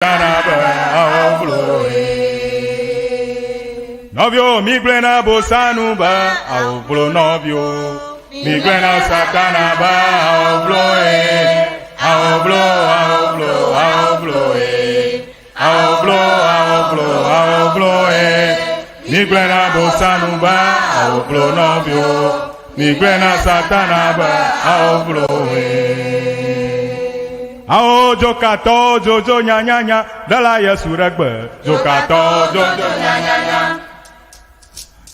Satana be awovloe. Nɔviwo, migblɔe na Bosanu be awovlo nɔviwo. Migblɔe na Satana be awovloe. Awovlo, awovlo, awovloe. Awovlo, awovlo, awovloe. Migblɔe na Bosanu be awovlo nɔviwo. Migblɔe na Satana be awovloe. Awo dzokatɔwo dzodzo nyanyanya ɖela Yesu ɖe gbe. Dzokatɔwo dzodzo nyanyanya.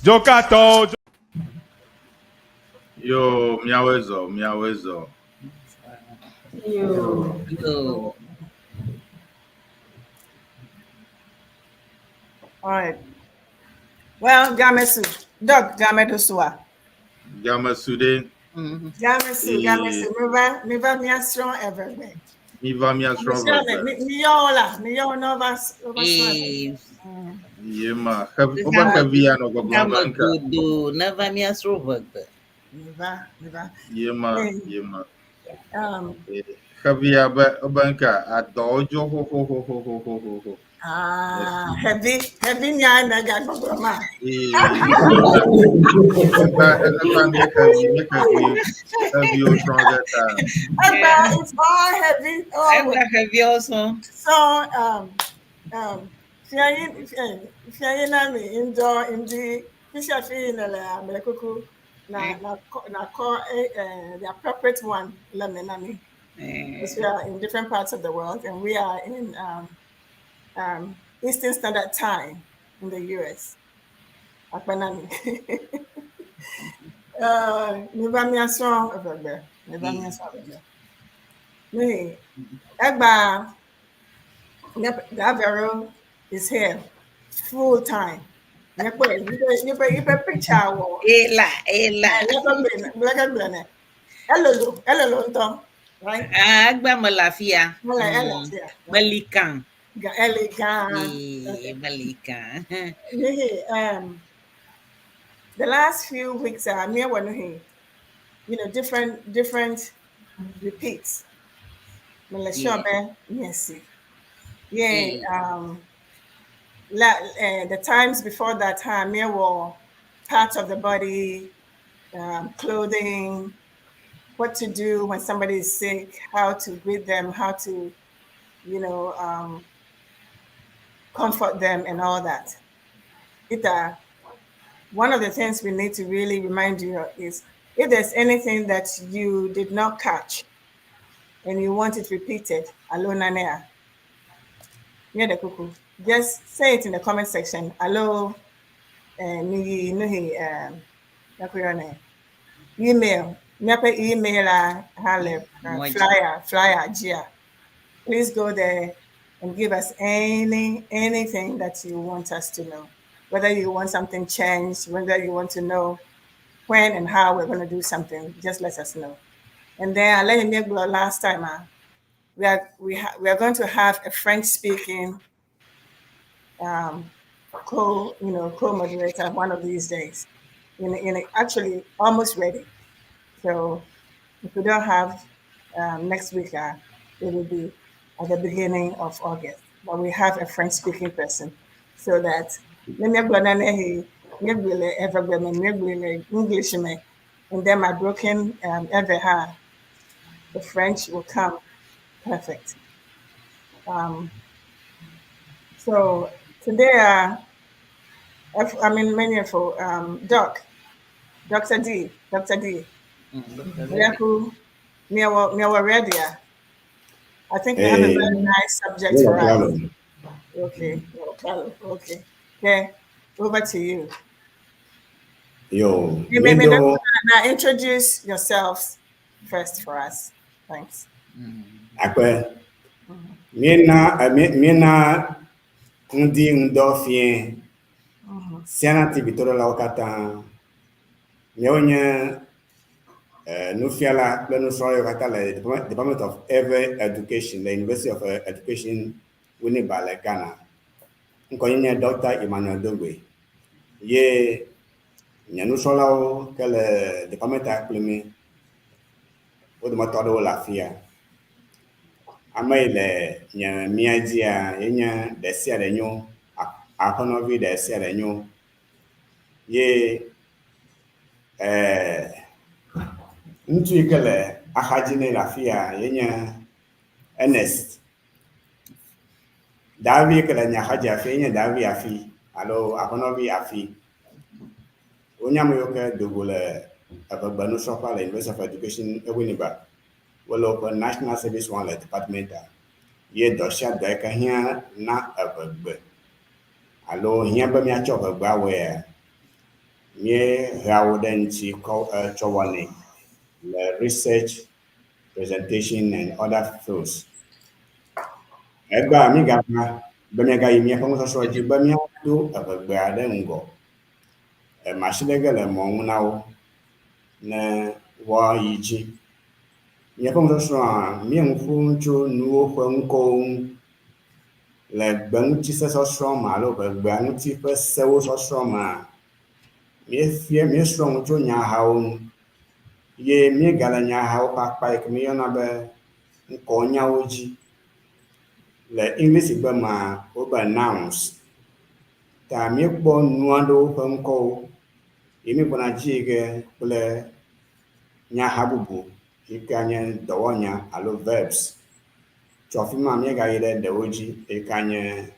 Dzokatɔwo dzo. Yo, míawoe zɔ, míawoe zɔ. Yo. Yo. All right. Well, Gamesu, Doc Gamedosua. Gamesu ɖe. Gamesu, Gamesu, mi va, mi va míasrɔ̃ Eʋegbe. Mi va míasrɔ̃ Eʋegbe. Mi yɔ wo la, mi yɔ wo ne wova wova srɔ̃ Eʋegbe. Ye ma, wobe xevi ya nɔ gbɔgblɔm be ŋke. Godo ne va míasrɔ̃ Eʋegbe. Mi va, mi va. Ye ma, ye ma. Xevi ya be wobe ŋke adɔwo dzo xoxoxoxoxoxo. Ah, heavy, heavy nya na ga gbɔgblɔ ma. Xeviwo srɔ̃ ge ta. Egba, it's all heavy. All Egba xeviwo srɔ̃. So, fiayi na mi ŋdɔ ŋdi fisia fi yi ne le amele kuku na na na kɔ the appropriate one le me na mi. Because we are in different parts of the world and we are in Eastern Standard Time in the US. Akpenami. Mi va míasrɔ̃ Eʋegbe. Mi va míasrɔ̃ Eʋegbe. Mi Egba Gavero is here full time. Nyekpɔe, yiƒe yiƒe picture wɔ. Ela, ela. Leke gblɔ ne. Elolo, elolo ŋutɔ. Right? Ah, egba me le afia. Mele ele afia. Meli kan. Eli gã. Ee, meli kan. Nihi, the last few weeks, me and different repeats. Mele sure be yes. Yeah, the times before that time, me were parts of the body, clothing, what to do when somebody is sick, how to greet them, how to comfort them and all that. One of the things we need to really remind you is if there's anything that you did not catch and you want it repeated, alo nanea, just say it in the comment section. Hello, email, email, flyer, gia. Please go there and give us anything that you want us to know. Whether you want something changed, whether you want to know when and how we're going to do something, just let us know. And then I let him know last time, we are going to have a French-speaking co-moderator one of these days. In actually almost ready. So if we don't have next week, it will be at the beginning of August. But we have a French-speaking person, so that English and then my broken Ewe, the French will come perfect. So today, I mean, many of Doc, Dr. D, Dr. D. Ready. I think we have a very nice subject for us. Okay, okay. Okay, over to you. Yo, You may now introduce yourselves first for us. Thanks. Akpe, miena ŋdi ŋdɔ fie Siana TV toɖolawo katã. Míawo nye nufiala kple nusrɔ̃lawo katã le Department of Ewe Education le University of Education Winneba le Ghana. Ŋkɔnye nye Dr. Emmanuel Dogbe. Ye nye nusrɔ̃lawo ke le department kpli mi. Wo dometɔ aɖewo le afia. Ame yi le nye mia dzia ye nye ɖe sia ɖe nyo, aƒenɔvi ɖe sia ɖe nyo. Ye ŋutsu yi ke le axadzi nɛ le afi ya ye nye Ernest. Davi yi ke le nye axadzi afi ye nye Davi afi alo aƒenɔvi afi. Wonye ame yiwo ke do go le eʋegbe nusrɔ̃ƒea le University of Education Winneba. Wole woƒe National Service wɔm le department-a. Ye dɔ sia dɔ yi ke hiã na eʋegbe alo hiã be míatsɔ ʋegbe awɔea, míehea wo ɖe ŋuti kɔ tsɔ wɔnɛ le research, presentation and other fields. Egbea mígava be míagayi míaƒe nusɔsrɔ̃ dzi be míado eʋegbea ɖe ŋgɔ. Masi ɖe ge le mɔ ŋu na wo ne woayi dzi. Míaƒe nusɔsrɔ̃a, míe nu ƒom tso nuwo ƒe ŋkɔwo ŋu le gbeŋutisesɔsrɔ̃ me alo ʋegbea ŋuti ƒe sewo sɔsrɔ̃ mea, míefia míesrɔ̃ nu tso nyahawo ŋu ye míegale nyahawo ƒe akpa yi ke míeyɔna be ŋkɔnyawo dzi. Le English-gbe mea, wobe nouns. Ta míekpɔ nu aɖewo ƒe ŋkɔwo ye míegbɔna dzi yi ge kple nyaha bubu yi ke anye dɔwɔnya alo verbs. Tso afi ma míegayi ɖe ɖewo dzi yi ke anye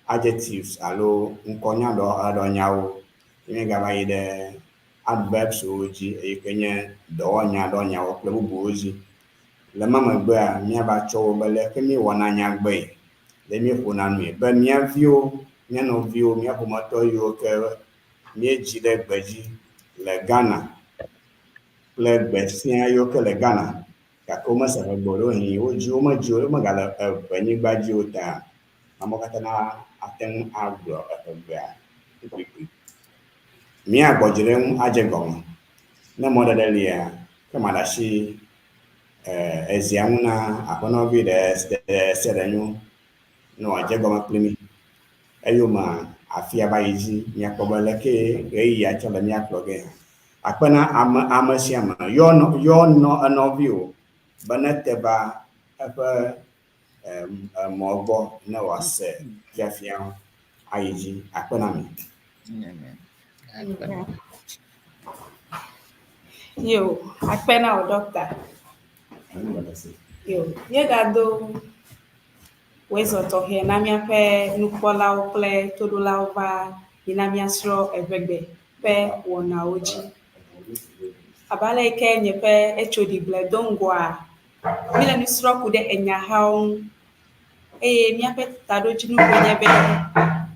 adjectives alo ŋkɔnyaɖɔnyawo. Ye míegava yi ɖe adverbs wo dzi yi ke nye dɔwɔnyaɖɔnyawo kple bubuwo dzi. Le ema megbea, míava tsɔ wo be leke míewɔna nyagbee, le míeƒona nui be mía viwo, mía nɔviwo, mía ƒometɔ yiwo ke míedzi ɖe gbe dzi le Ghana kple gbe sia yiwo ke le Ghana gake womese ʋegbe o, ɖewohĩ wodzi wo medzi wo, womegale eʋenyigba dzi o ta, amewo katã na ate ŋu agblɔ eʋegbea kpukpui. Míagbɔ dzi ɖe eŋu adze gɔme. Ne mɔɖeɖe lia, ke maɖe asi ezia ŋu na aƒenɔvi ɖe sia ɖe nyo ne wòadze egɔme kpli mí. Eyomea, afia va yi dzi míakpɔ be leke ɣeyiɣia tsɔ le mía kplɔ gee hã. Akpe na ame ame sia ame yɔ yɔ nɔ enɔviwò be nete va eƒe emɔ gbɔ ne wòase fiafia ayi dzi. Akpe na mi. Yo, akpe na wò ɖɔkta. Yo, míegado wòezɔ tɔxɛ na míaƒe nukpɔlawo kple toɖolawo va yina míasrɔ̃ Eʋegbe ƒe wɔnawo dzi. Abe ale yi ke nye ƒe HOD gblɔe do ŋgɔa, míele nu srɔ̃ ku ɖe enyahawo ŋu eye míaƒe taɖodzinu koe nye be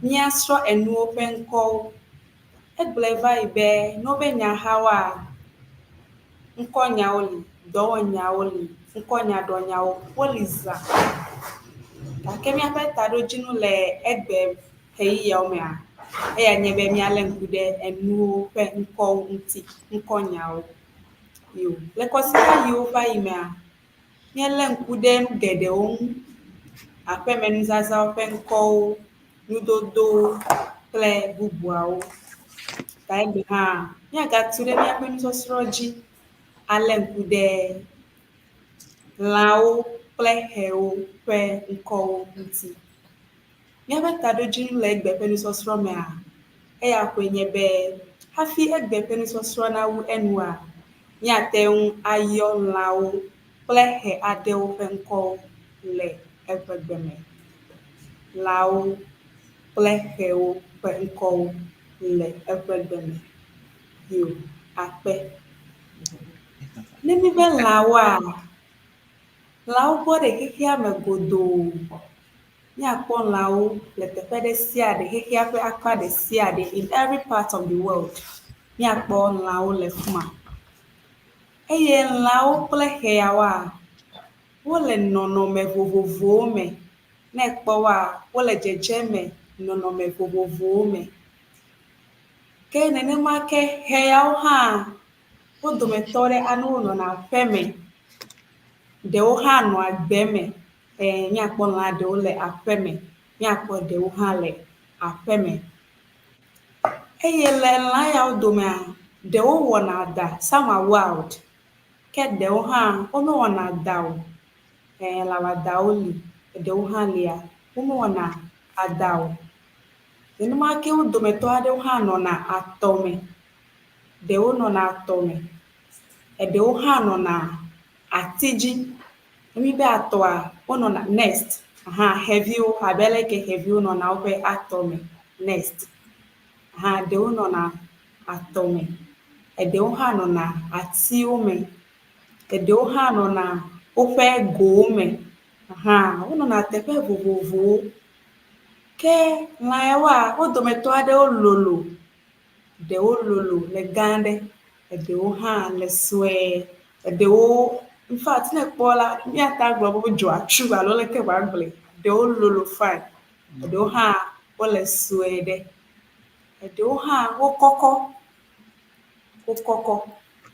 míasrɔ̃ enuwo ƒe ŋkɔwo. Egblɔe va yi be ne wobe nyahawoa, ŋkɔnyawo li, dɔwɔnyawo li, ŋkɔnyaɖɔnyawo, woli zã. Gake míaƒe taɖodzinu le egbe ɣeyiɣiawo mea, eyae nye be míalé ŋku ɖe enuwo ƒe ŋkɔwo ŋuti, ŋkɔnyawo. Yo, le kɔsiɖa yiwo va yi mea, míelé ŋku ɖe nu geɖewo ŋu, aƒemenuzazãwo ƒe ŋkɔwo, nudodowo kple bubuawo. Ta egbe hã, míagatu ɖe míaƒe nusɔsrɔ̃ dzi alé ŋku ɖe lãwo kple xewo ƒe ŋkɔwo ŋuti. Míaƒe taɖodzinu le egbe ƒe nusɔsrɔ̃ mea, eya koe nye be hafi egbe ƒe nusɔsrɔ̃ nawu enua, míate ŋu ayɔ lãwo kple xe aɖewo ƒe ŋkɔwo le eƒe gbe me. Lãwo kple xewo ƒe ŋkɔwo le eƒe gbe me. Yo, akpe. Ne míbe lãwoa, lãwo bɔ ɖe xexea me godoo. Míakpɔ lãwo le teƒe ɖe sia ɖe, xexea ƒe akpa ɖe sia ɖe, in every part of the world, míakpɔ lãwo le fi ma. Eye lãwo kple xeawoa, wole nɔnɔme vovovowo me. Ne èkpɔ woa, wole dzedzeme nɔnɔme vovovowo me. Ke nenema ke xeawo hã, wo dometɔ ɖe aɖewo nɔna aƒeme, ɖewo hã nɔa gbe me. Ɛɛ, míakpɔ lã ɖewo le aƒeme, míakpɔ ɖewo hã le aƒeme. Eye le lã yawo domea, ɖewo wɔna adã, some are wild, ke ɖewo hã womewɔna adã o. Ɛɛ lã wɔadawo li, eɖewo hã lia, womewɔna ada o. Nenema ke wo dometɔ aɖewo hã nɔna atɔ me. Ɖewo nɔna atɔ me, eɖewo hã nɔna ati dzi. Ne míbe atɔa, wonɔna nest. Aha xeviwo abe aleke xeviwo nɔna woƒe atɔ me nest. Aha ɖewo nɔna atɔ me, eɖewo hã nɔna atiwo me, eɖewo hã nɔna woƒe gowo me. Aha wonɔna teƒe vovovowo. Ke lã yawoa, wo dometɔ aɖewo lolo, ɖewo lolo le gã ɖe, eɖewo hã le sue, eɖewo infact ne ekpɔ la, míate agblɔ be wodzɔ atsu alo leke woagblɔe. Ɖewo lolo fine, eɖewo hã wole sue ɖe, eɖewo hã wokɔkɔ, wokɔkɔ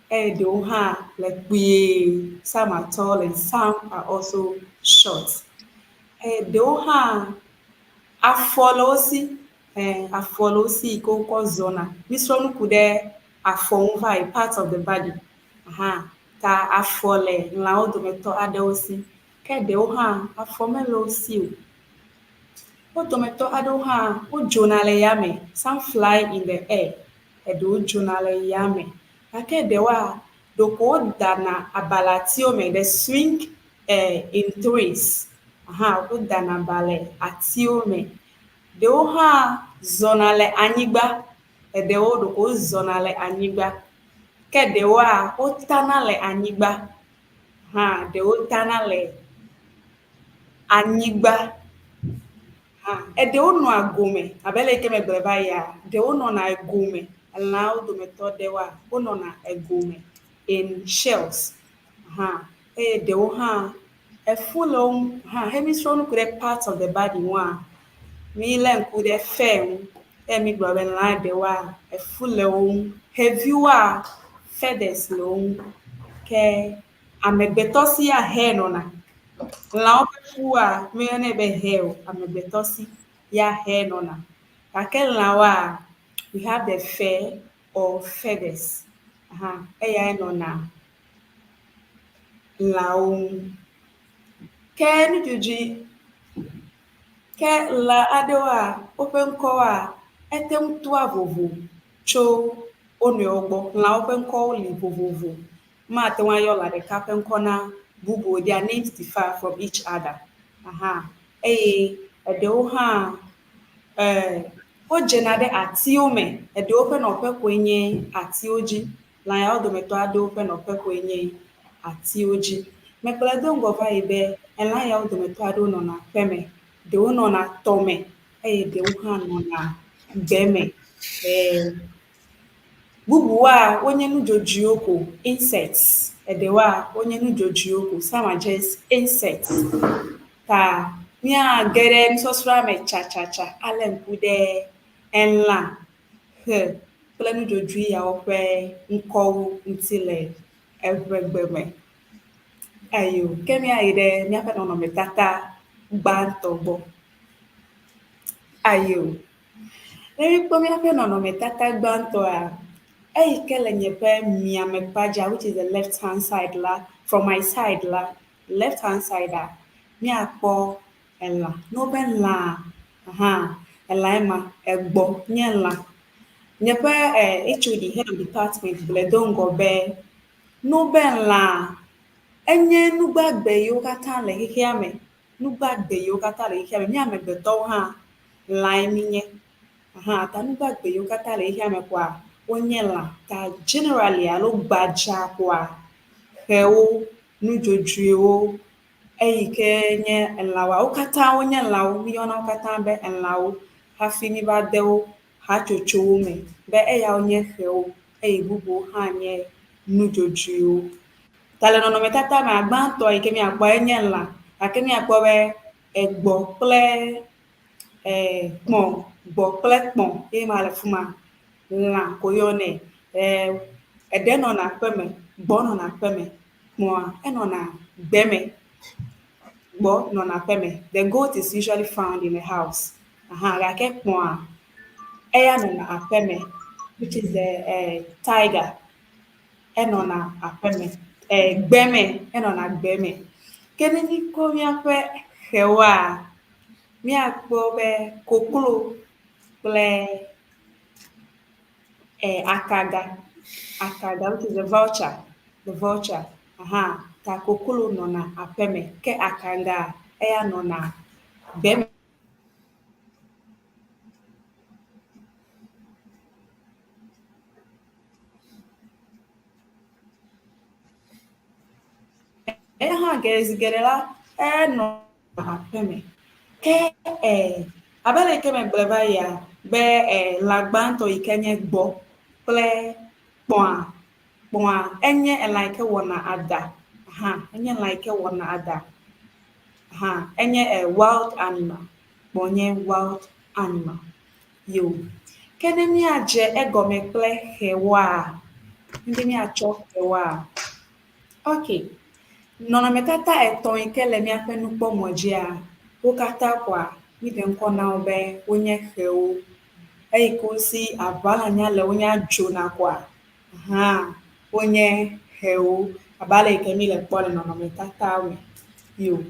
eye ɖewo hã le kpuie. Some are tall and some are also short. Eye ɖewo hã afɔ le wo si, ɛɛ afɔ le wo si yi ke wokɔ zɔna. Mísrɔ̃ nu ku ɖe afɔ ŋu va yi, parts of the body. Aha ta afɔ le lãwo dometɔ aɖewo si ke ɖewo hã afɔ mele wo si o. Wo dometɔ aɖewo hã wodzona le yame. Some fly in the air. Eɖewo dzona le yame gake ɖewoa, ɖeko wodana aba le atiwo me. They swing in trees. Aha wodana aba le atiwo me. Ɖewo hã zɔna le anyigba. Eɖewo ɖeko wozɔna le anyigba ke ɖewoa, wotana le anyigba. Hã ɖewo tana le anyigba. Hã eɖewo nɔa gome abe le yi ke megblɔe va yia, ɖewo nɔna egome. Elãwo dometɔ ɖewoa, wonɔna egome in shells. Hã eye ɖewo hã efu le wo ŋu. Hã he mísrɔ̃ nu ku ɖe parts of the body ŋua, mílé ŋku ɖe fur ŋu eye mígblɔ be lã ɖewoa, efu le wo ŋu. Xeviwoa, feathers le wo ŋu ke amegbetɔ si ya hair nɔna. Lãwo ƒe fua, míeyɔnɛ be hair o. Amegbetɔ si ya hair nɔna. Gake lãwoa, we have the fur or feathers. Aha eyae nɔna lãwo ŋu. Ke nudzodzoe ke lã aɖewoa, woƒe ŋkɔwoa, ete ŋu toa vovo tso wo nɔewo gbɔ. Lãwo ƒe ŋkɔwo li vovovo. Mate ŋu ayɔ lã ɖeka ƒe ŋkɔ na bubu o. Their names differ from each other. Aha eye eɖewo hã wodzena ɖe atiwo me. Eɖewo ƒe nɔƒe koe nye atiwo dzi. Lã yawo dometɔ aɖewo ƒe nɔƒe koe nye atiwo dzi. Megblɔe do ŋgɔ va yi be elã yawo dometɔ aɖewo nɔna aƒeme, ɖewo nɔna tɔme eye ɖewo hã nɔna gbe me. Bubuwoa, wonye nudzodzoewo ko, insects. Eɖewoa, wonye nudzodzoewo ko. Some are just insects. Ta míage ɖe nusɔsrɔ̃a me tsatsatsa alé ŋku ɖe elã, xe kple nudzodzoe yawo ƒe ŋkɔwo ŋuti le eʋegbe me. Ayo, ke míayi ɖe míaƒe nɔnɔmetata gbãtɔ gbɔ. Ayo, ne míkpɔ míaƒe nɔnɔmetata gbãtɔa, eyi ke le nye ƒe miamekpa dzi which is the left hand side la, from my side la, left hand side a, míakpɔ elã. Ne wobe lã, hã elã ema, egbɔ nye lã. Nye ƒe HOD, head of department gblɔe do ŋgɔ be, ne wobe lã, enye nugbagbe yiwo katã le xexea me. Nugbagbe yiwo katã le xexea me. Mía amegbetɔwo hã lãe míenye. Hã ta nugbagbe yiwo katã le xexea me koa, wonye lã. Ta generally alo gbadza koa, xewo, nudzodzoewo, eyi ke nye elãwoa, wo katã wonye lãwo. Míyɔna wo katã be elãwo hafi míva de wo hatsotsowo me be eyawo nye xewo eye bubuwo hã nye nudzodzoewo. Ta le nɔnɔmetata mea, gbãtɔ yi ke míakpɔ enye lã gake míakpɔ be egbɔ kple kpɔ̃, gbɔ kple kpɔ̃ ye ma le fi ma. Lã ko woyɔnɛ. Eɖe nɔna aƒeme, gbɔ nɔna aƒeme, kpɔ̃a enɔna gbe me. Gbɔ nɔna aƒeme. The goat is usually found in a house. Aha gake kpɔ̃a eya nɔna aƒeme which is the tiger. Enɔna aƒeme, gbe me, enɔna gbe me. Ke ne míkpɔ míaƒe xewoa, míakpɔ be koklo kple akaga, akaga which is the vulture, the vulture. Aha, ta koklo nɔna aƒeme ke akaga eya nɔna gbe me. Eya hã zi geɖe la, enɔna aƒeme. Ke abe ale yi ke megblɔe va yia be lã gbãtɔ yi ke nye gbɔ kple kpɔ̃a, kpɔ̃a enye elã yi ke wɔna adã hã, enye lã yi ke wɔna adã hã, enye wild animal. Kpɔ̃ nye wild animal. Yo. Ke ne míadze egɔme kple xewoa, ne míatsɔ xewoa, okay. Nɔnɔmetata etɔ̃ yi ke le míaƒe nukpɔmɔ dzia, wo katã koa míɖe ŋkɔ na wo be wonye xewo. Eyi ke wosi aʋalã le wonya dzona koa, hã wonye xewo abe ale yi ke míle kpɔ le nɔnɔmetatawo me. Yo.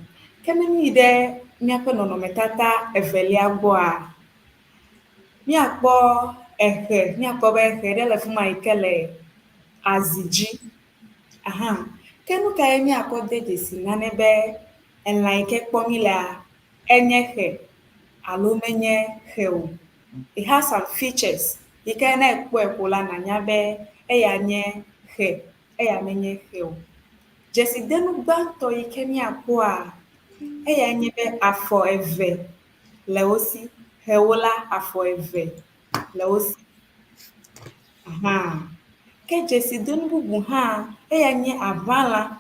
Ke ne míyi ɖe míaƒe nɔnɔmetata evelia gbɔa, míakpɔ exe, míakpɔ be exe ɖe le fi ma yi ke le azi dzi. Aha. Ke nu kae míakɔ de dzesi nane be elã yi ke kpɔm mílea, enye xe alo menye xe o? It has some features yi ke ne ekpɔe ko la nànya be eya nye xe, eya menye xe o. Dzesidenu gbãtɔ yi ke míakpɔa, eyae nye be afɔ eve le wo si. Xewo la, afɔ eve le wo si. Aha. Ke dzesidenu bubu hã, eya nye aʋalã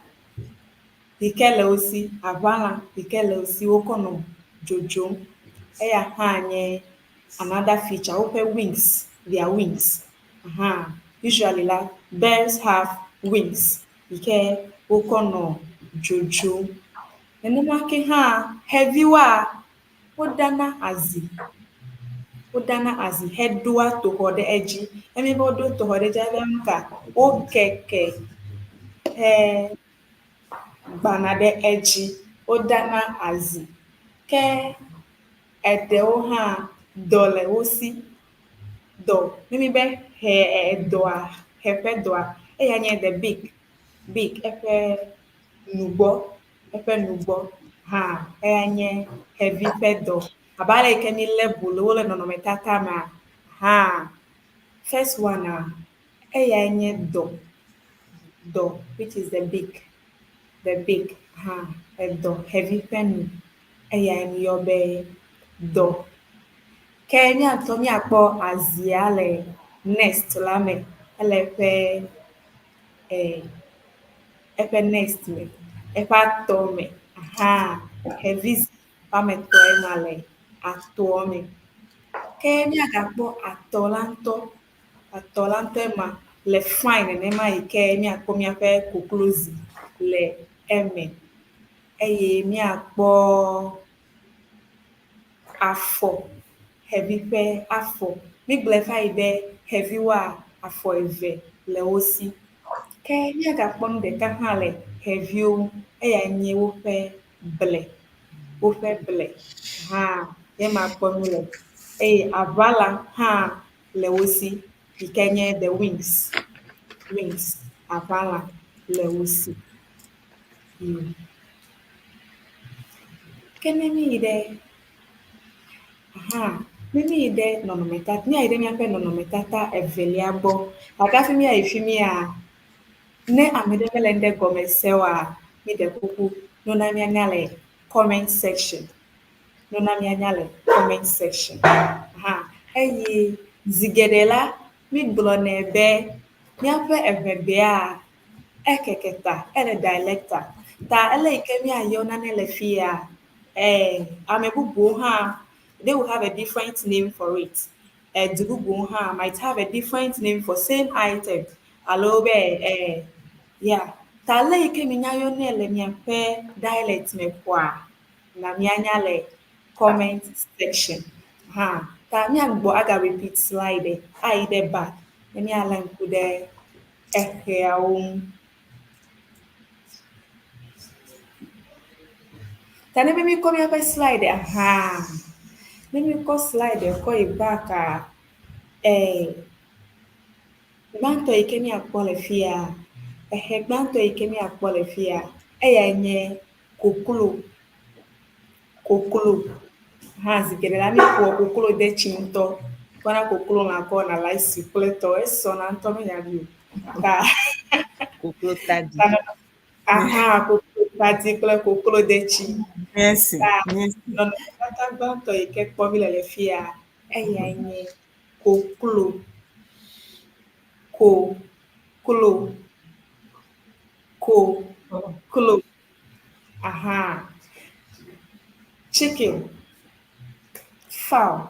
yi ke le wo si. Aʋalã yi ke le wo si wokɔ nɔ dzodzom. Eya hã nye another feature. Woƒe wings, their wings. Aha. Usually la, birds have wings yi ke wokɔ nɔ dzodzom. Nenema ke hã, xeviwoa, woɖana azi. Woɖana azi heɖoa toxɔ ɖe edzi. Ne míebe woɖo toxɔ ɖe edzi efia nu ka? Wokeke hegbãna ɖe edzi. Woɖana azi. Ke eɖewo hã, dɔ le wo si. Dɔ, ne míebe xe dɔa, xe ƒe dɔa, eya nye the beak, beak eƒe nugbɔ, eƒe nugbɔ hã eya nye xevi ƒe dɔ. Abe ale yi ke mílé bolowo le nɔnɔmetata mea hã, first one eyae nye dɔ, dɔ which is the beak, the beak hã edɔ, xevi ƒe nu eyae míyɔ be dɔ. Ke mía ŋutɔ míakpɔ azia le nest la me, ele eƒe eƒe nest me, eƒe atɔ me. Aha, xevi zi woame etɔ̃e ma le atɔa me. Ke míagakpɔ atɔ la ŋutɔ, atɔ la ŋutɔe ma le fine nenema yi ke míakpɔ míaƒe koklozi le eme eye míakpɔ afɔ, xevi ƒe afɔ. Mígblɔe va yi be xeviwoa, afɔ eve le wo si. Ke míagakpɔ nu ɖeka hã le xeviwo ŋu, eyae nye woƒe ble, woƒe ble hã ye ma kpɔm míle eye aʋala hã le wo si yi ke nye the wings, wings, aʋala le wo si. Ke ne míyi ɖe aha, ne míyi ɖe nɔnɔmetata, míayi ɖe míaƒe nɔnɔmetata evelia gbɔ gake hafi míayi fi mía, ne ame ɖe mele ŋɖe gɔme se oa, míɖe kuku ne wona míanya le comment section. Ne wona míanya le comment section. Aha, eye zi geɖe la, mígblɔnɛ be míaƒe eʋegbea, ekeke ta, ele dialectal. Ta ele yi ke míayɔ nane le fi ya, ame bubuwo hã, they will have a different name for it. Du bubuwo hã might have a different name for same item alo be yeah. Ta ale yi ke minya yɔnɛ le miaƒe dialect me koa, na míanya le comment section. Hã, ta míagbɔ aga repeat slide ayi ɖe back ne míalé ŋku ɖe exeawo ŋu. Ta ne be míkɔ míaƒe slide aha, ne míkɔ slide kɔ yi backa, gbãtɔ yi ke míakpɔ le fia, exe gbãtɔ yi ke míakpɔ le fia, eyae nye koklo. Koklo. Hã zi geɖe la míeƒoa koklo detsi ŋutɔ. Kɔna koklo lã kɔ wɔna rice kple tɔ. Esɔna ŋutɔ menya ɖui o. Ta Koklo tadi. aha koklo tadi kple koklo detsi. Merci. Ta Merci. nɔnɔmetata gbãtɔ yi ke kpɔm míle le fia, eyae nye koklo. Koklo. Koklo. Aha. Chicken. Fowl.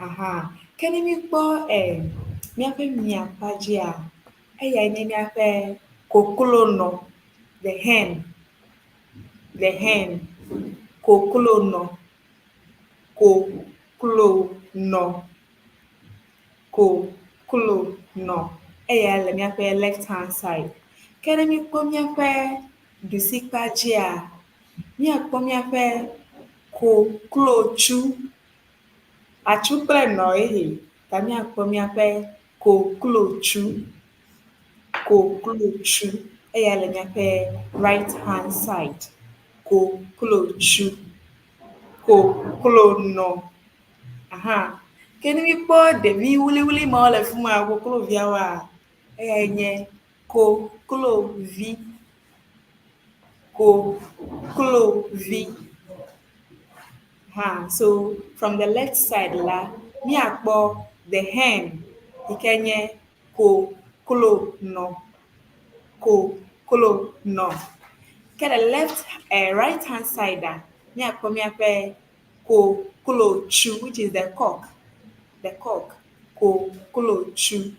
Aha. Ke ne míkpɔ míaƒe miakpa dzia, eyae nye míaƒe koklonɔ. The hen. The hen. Koklonɔ. Koklonɔ. Koklonɔ. Eyae le míaƒe left hand side. Ke ne míkpɔ míaƒe ɖusikpa dzia, míakpɔ míaƒe koklotsu. Atsu kple nɔ ye ta míakpɔ míaƒe koklotsu. Koklotsu. Eyae le míaƒe right hand side. Koklotsu. Koklonɔ. Aha. Ke ne míkpɔ ɖevi wliwli mawo le fi ma, kokloviawoa, eyae nye koklovi. Koklovi. Ha, so from the left side la, míakpɔ the hen yi ke nye koklonɔ. Koklonɔ. Ke le left right hand side a, míakpɔ míaƒe koklotsu which is the cock. The cock. Koklotsu.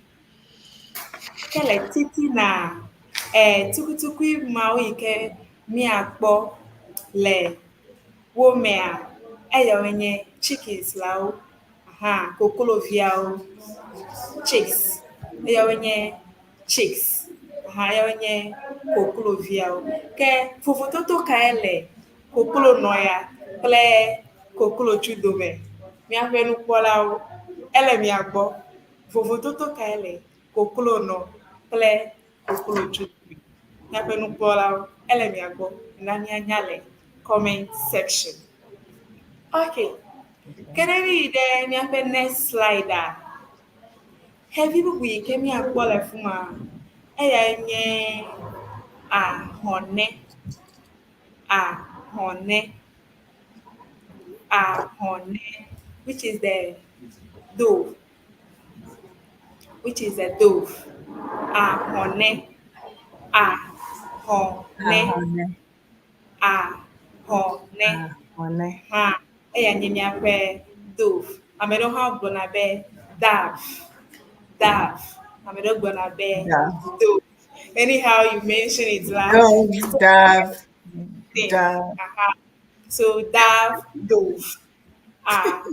Ke le titina, tukutukui mawo yi ke míakpɔ le wo mea, eyawoe nye chickens lawo. Aha, kokloviawo. Chicks. Eyawoe nye chicks. Aha, eyawoe nye kokloviawo. Ke vovototo kae le koklonɔ ya kple koklotsu dome? Míaƒe nukpɔlawo, ele mia gbɔ. Vovototo kae le koklonɔ kple koklotsu dome? Míaƒe nukpɔlawo, ele mia gbɔ. Na míanya le comment section. Okay. Ke ne míyi ɖe míaƒe next slide a, xevi bubu yi ke míakpɔ le fi ma, eyae nye ahɔnɛ. Ahɔnɛ. Ahɔnɛ, which is the dove. Which is the dove. Ahɔnɛ. Ahɔnɛ. Ahɔnɛ. Ahɔnɛ. Ahɔnɛ. Hã, eya nye míaƒe dove. Ame ɖewo hã gblɔna be dove. Dove. Ame ɖewo gblɔna be Dove. dove. Anyhow you mention it, la. Dove, dove, Thing. dove. Aha. So dove, dove. Ah.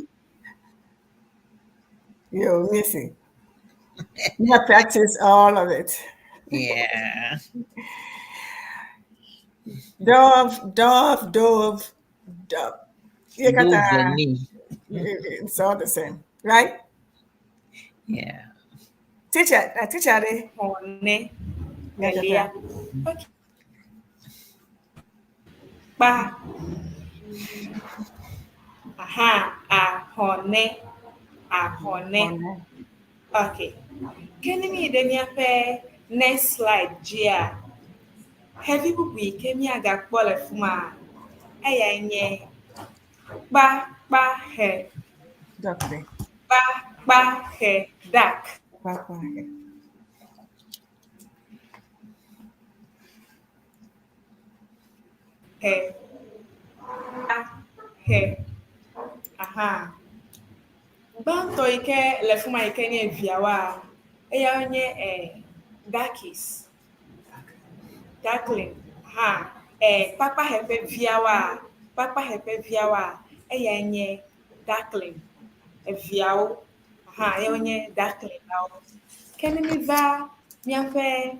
Yo, Missy. You have practiced all of it. Yeah. Dove, dove, dove, dove. You got Dove that. ni. It's all the same, right? Yeah. Teacher, teacher, eh? Ahɔnɛ. Yeah, Elia. Okay. Kpa. Aha. Ahɔnɛ. Ahɔnɛ. Ahɔnɛ. Okay. Ke ne míyi ɖe míaƒe next slide dzia, xevi bubu yi ke míagakpɔ le fi ma, eyae nye kpakpaxe. Duck there. Kpakpaxe duck. Kpakpaxe. He. He. Aha. Gbãtɔ yi ke le fi ma yi ke nye viawoa, eyawoe nye duckies. Duckling. Aha. Kpakpaxe ƒe viawoa, kpakpaxe ƒe viawoa, eyae nye duckling. Eviawo. Aha, eyawoe nye duckling lawo. Ke ne míva míaƒe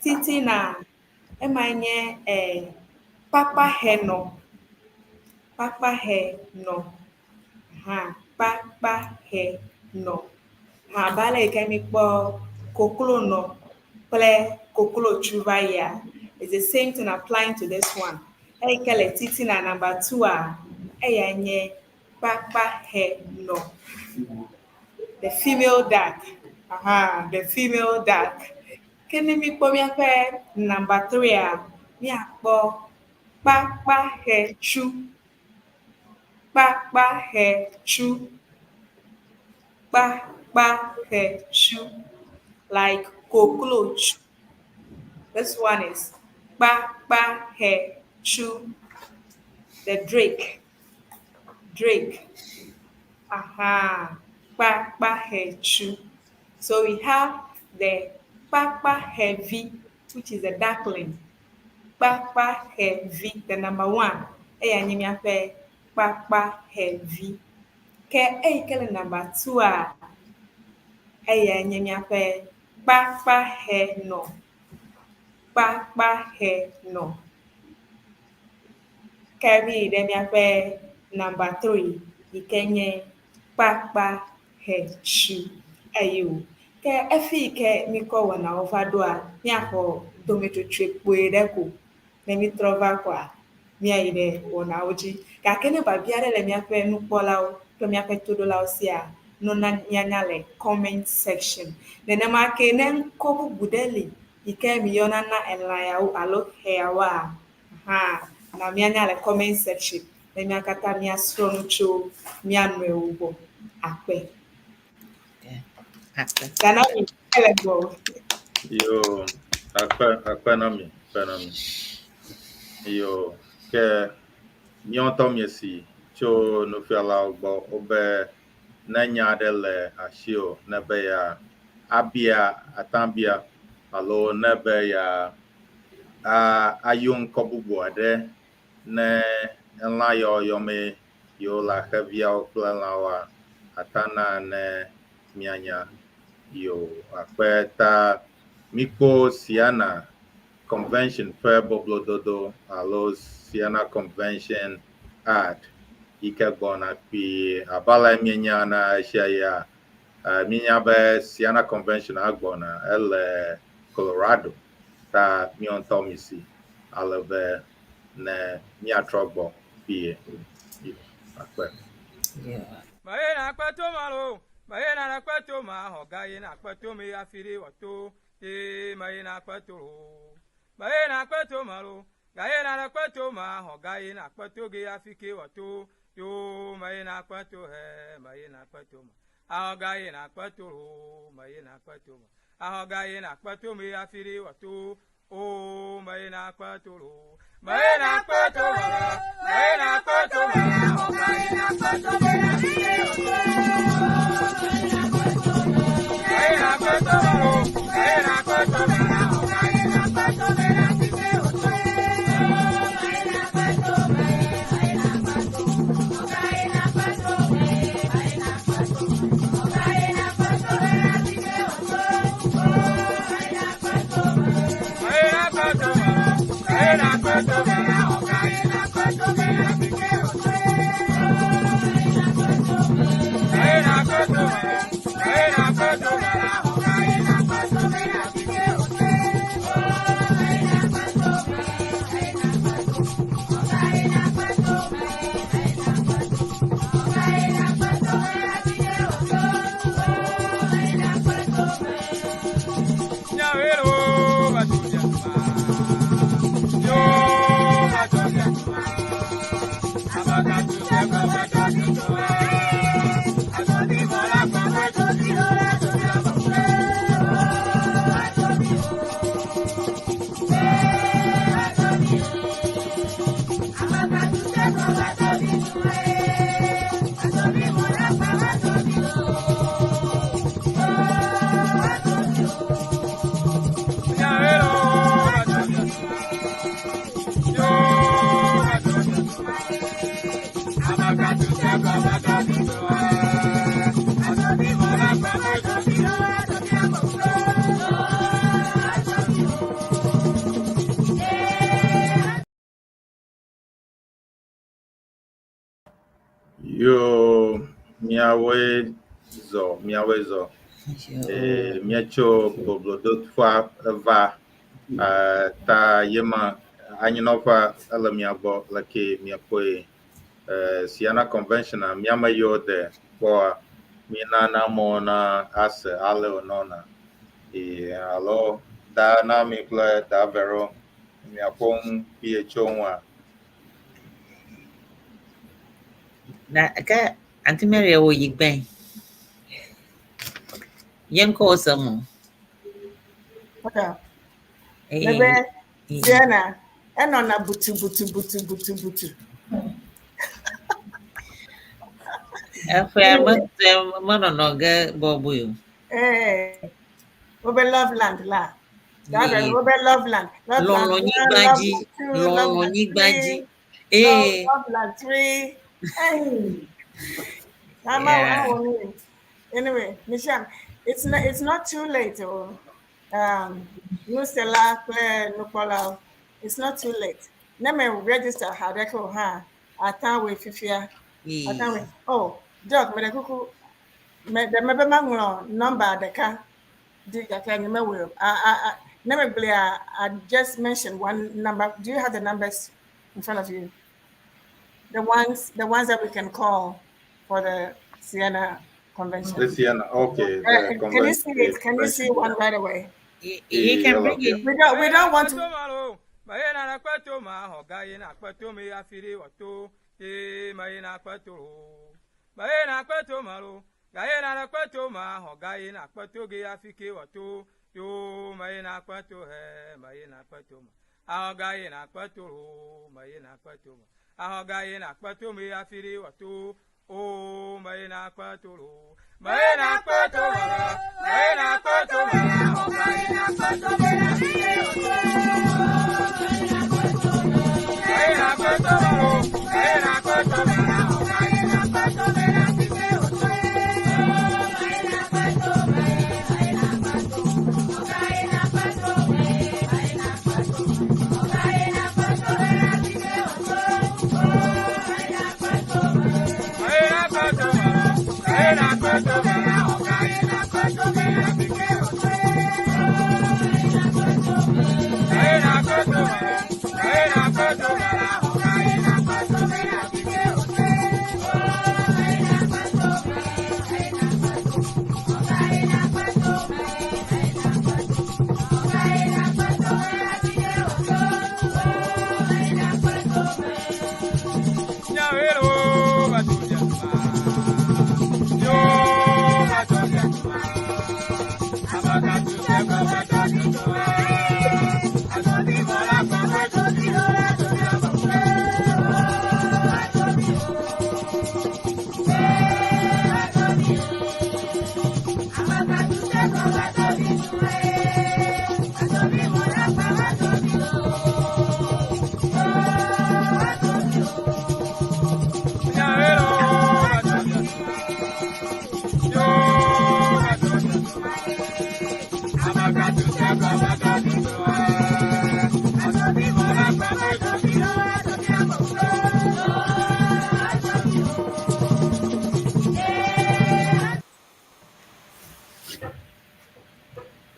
titina, emae nye kpakpaxenɔ. Kpakpaxɛ nɔ. Hã, kpakpaxɛ nɔ. Hã, abe ale yi ke míkpɔ koklonɔ kple koklotsu va yia, it's the same thing applying to this one. Eyi ke le titina number two-a, eyae nye kpakpaxɛ nɔ. The female duck. Aha, the female duck. Ke ne míkpɔ míaƒe number three-a, míakpɔ kpakpaxɛtsu. Kpakpaxɛtsu. Kpakpaxɛtsu. Like koklotsu. This one is kpakpaxɛtsu. The drake. Drake. Aha. Kpakpaxɛtsu. So we have the kpakpaxɛvi, which is a duckling. Kpakpaxɛvi, the number one. Eya nye míaƒe kpakpaxɛvi. Ke eyi ke le number two-a, eyae nye míaƒe kpakpaxɛnɔ. Kpakpaxɛnɔ. Ke míyi ɖe míaƒe number three yi ke nye kpakpaxɛtsu. Eyo. Ke efi yi ke míkɔ wɔnawo va ɖoa, míaxɔ dometsotsoe kpui ɖe ko. Ne mítrɔ va koa, míayi ɖe wɔnawo dzi. Gake ne biabia aɖe le míaƒe nukpɔlawo kple míaƒe toɖolawo sia, nona míanya le comment section. Nenema ke ne ŋkɔ bubu ɖe li yi ke miyɔna na elã yawo alo xeawoa, hã na míanya le comment section ne mía katã míasrɔ̃ nu tso mía nɔewo gbɔ. Akpe. Akpe. Danami, ele gbɔ. Yo, akpe, akpe na mi, akpe na mi. Yo, ke míawo ŋutɔ míesi tso nufialawo gbɔ wobe ne nya aɖe le asiwò ne be ya abia atabia alo ne be ya a ayɔ ŋkɔ bubu aɖe ne elã yawo yɔmee yewo le xeviawo kple lãwoa, atana ne míanya. Yo, akpe ta míkpɔ Siana Convention ƒe boblododo alo Siana Convention ad yi ke gbɔna kpuie. Abe ale míenya na ɣesia ɣia, míenya be Siana Convention agbɔna ele Colorado ta míawo ŋutɔ misi ale be ne míatrɔ gbɔ kpuie. Yo, akpe. Yeah. Mayena kpeto malo, mayena na kpeto ma hoga yena kpeto mi afiri wato, e mayena kpeto lo. Mayena kpeto malo, gayena na kpeto ma hoga yena kpeto ge afike wato, yo mayena kpeto he, mayena kpeto ma. Ahoga yena kpeto lo, mayena kpeto ma. Ahoga yena kpeto mi afiri wato, o mayena kpeto lo. Mayena kpeto ma, mayena kpeto ma, hoga yena kpeto mi afiri wato. Mayena kpeto malo, mayena kpeto ma, hoga yena kpeto mi afiri wato. Mayena kpeto me, mayena kpeto, hoga yena kpeto me, mayena kpeto, hoga yena kpeto mi afiri wato. Mayena kpeto me, mayena kpeto ma, mayena kpeto ma, hoga yena kpeto mi afiri wato. Mayena kpeto me, mayena kpeto ma, hoga yena kpeto mi afiri wato. Mayena kpeto me, mayena kpeto, hoga yena kpeto me, mayena kpeto, hoga yena kpeto mi afiri wato. Mayena kpeto me. Nyawero batuja ma. Yo. Yo miawoe zɔ, miawoe zɔ. Yo. Míetso boblodoƒea eva ta yema anyinɔƒea ele mia gbɔ leke miekpɔe. Siana convention a míame yiwo de kpɔa míenana amewo na ase ale wònɔna. Alo da na mi kple da Vero miaƒo nu kpuie tso ŋua. Na ke Aunty Mary wò yi gbɛn. Nye ŋkɔ wò se mo. Okay. Ebe Sienna, enɔna butu butu butu butu butu. Eƒea me menɔnɔ ge bɔbɔe o. Ee, wobe love land la. Wobe love land. Lɔlɔ̃nyigba dzi. Lɔlɔ̃nyigba dzi. Ee. Love land 3. Hey. Yeah. Anyway, Michelle, it's not too late. Oh. Nusela kple nukpɔlawo, it's not too late. Ne me register haɖeke o hã, ata woe fifia. Ata woe. Oh, Doc, meɖe kuku, me ɖe mebe maŋlɔ number ɖeka di gake nye mewɔe o. Ne megblɔa, I just mentioned one number. Do you have the numbers in front of you? The ones that we can call for the Siena convention. The Siena, okay. Can you see it? Can you see one right away? You can bring it. We don't want to.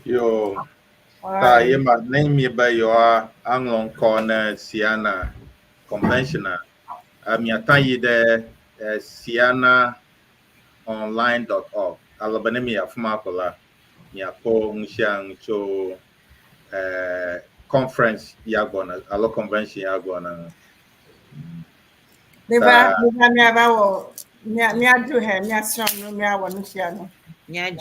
Yo, ta yema ne mi be yewoa aŋlɔ ŋkɔ ne Siena convention a, miata yi ɖe sianaonline.org ale be ne mi afi ma ko la, miakpɔ nu sia nu tso conference ya gbɔna alo convention ya gbɔna. Miva miava wɔ miaɖu he miasrɔ̃ nu miawɔ nu sia nu. Mia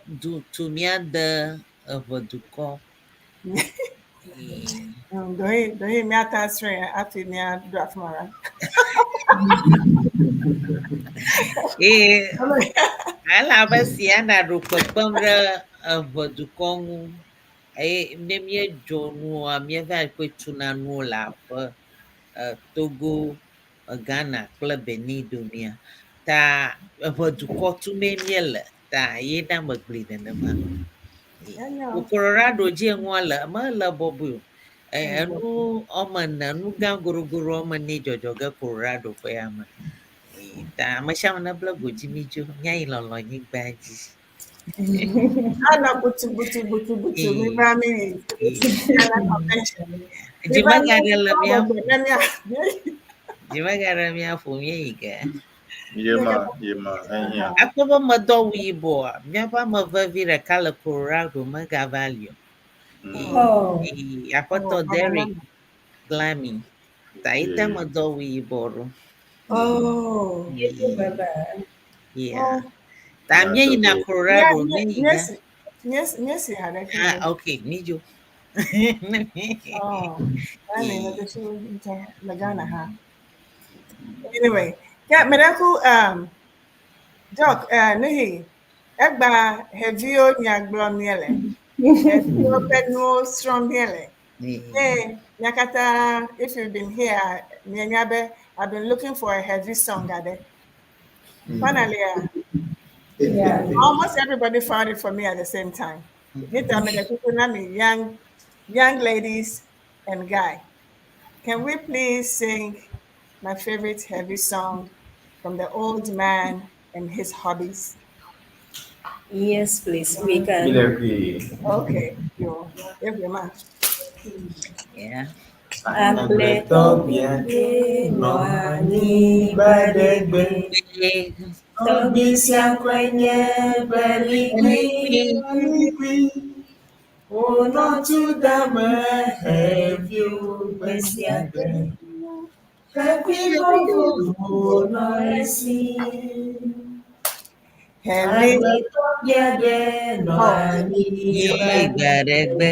du tu miade eʋedukɔ. Dohi miata srɔ̃e hafi miaɖo afi ma la. Ee, elabe Siena ɖo kpekpem ɖe eʋedukɔ ŋu eye ne míedzo nua míeva koe tuna nuwo le aƒe Togo, Ghana kple Benin domea. Ta eʋedukɔ tumee míele ta ye na megblɔe nenema. Colorado dzie nua le mele bɔbɔe o. Enu wɔme ene, nu gã gorogoro wɔme ene dzɔdzɔ ge Colorado ƒe ya me. Ta ame sia ame neble godzi mi dzo míayi lɔlɔ̃nyigba dzi. Ana butu butu butu butu mi va mi yi. Ghana convention. Dzi megaɖe le mía Ne mía dzi megaɖe mía ƒo míeyi ge. Yema, yema, ehiã. Akpɔ be medɔ awu yibɔa, míaƒe ame vevi ɖeka le Colorado megava li o. Oh. Aƒetɔ Oh, Derek Glamy. Ta yi te Yeah. medɔ awu yibɔ ɖo. Oh. Bye-bye. Yeah. Ta míeyina Colorado míeyi ge. Yes, yes, yes, ha ɖe. Ah, okay, mídzo. Oh, I mean, the le Ghana ha. Anyway, yeah, medeku Doc, Nuhi, egba xeviwo nya gblɔm míele. Xeviwo ƒe nuwo srɔ̃m míele. Hey, mia katã, if you've been here, mienya be I've been looking for a xevi song, ade. Finally, almost everybody found it for me at the same time. Nita medeku na mi young ladies and guy. Can we please sing my favorite xevi song from the old man and his hobbies? Yes, please. We can. Okay, yo, every man. Yeah. Agbletɔ bia nɔ anyigba ɖe gbe. Tɔgbi sia ŋkɔe nye Belikui. Wònɔ tu dame xeviwo gbe sia gbe. Xevi vovovowo nɔ esi. Xevi. Agbletɔ bia ɖe nɔ anyigba Nyigba ɖe gbe.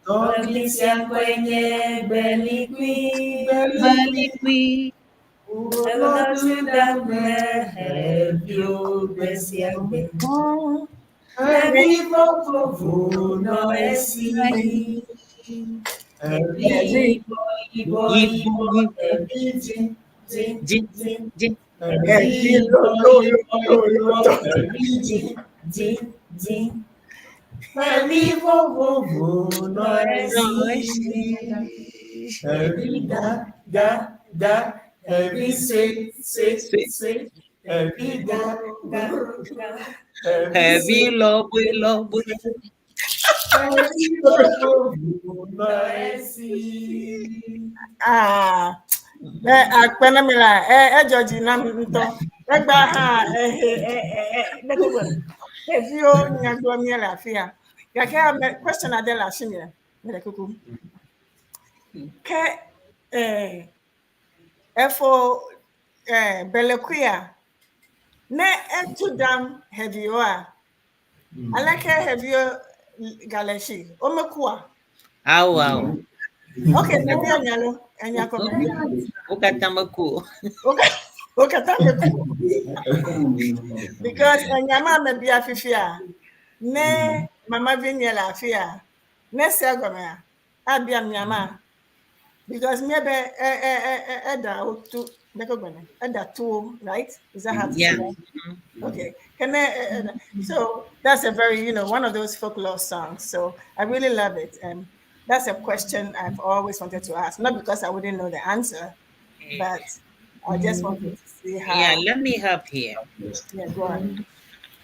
Tɔgbi sia ŋkɔe nye Belikui. Belikui. Wònɔ tu dame xeviwo gbe sia gbe. Xevi vovovowo nɔ esi. Xevi yibɔ yibɔ yibɔ xevi dzĩ dzĩ Dzi dzĩ. dzi. Xevi yibɔ yibɔ yibɔ xevi dzĩ dzĩ dzĩ. Xevi vovovowo nɔ Nɔ esi. esi. Xevi gã gã gã xevi sue sue Sue. sue. Xevi gã gã gã xevi Xevi sue lɔbɔe lɔbɔe. Xevi vovovowo nɔ esi. Ah, akpe na mi la, edzɔ dzi nam ŋutɔ. Egba hã, ehe, e, e, e, xeviwo nya gblɔm míele afi ya. Gake ame question aɖe le asinye, mele kuku. Ke efo belekuia, ne etu dam xeviwoa, aleke xeviwo gale si? Womekua? Awo awo. Okay, mebia nya lo, enya ko mebia. Wo katã meku o. Wo katã meku. Because enya ma mebia fifia, ne mama vi nye le afi ya, ne se egɔmea, abiam nya ma. Because maybe eda tu eda tu, right? Is that how to Yeah. say that? Okay. Can I, so that's a very, one of those folklore songs. So I really love it. And that's a question I've always wanted to ask. Not because I wouldn't know the answer, but I just wanted to see how. Yeah, let me help here. Yeah, go on.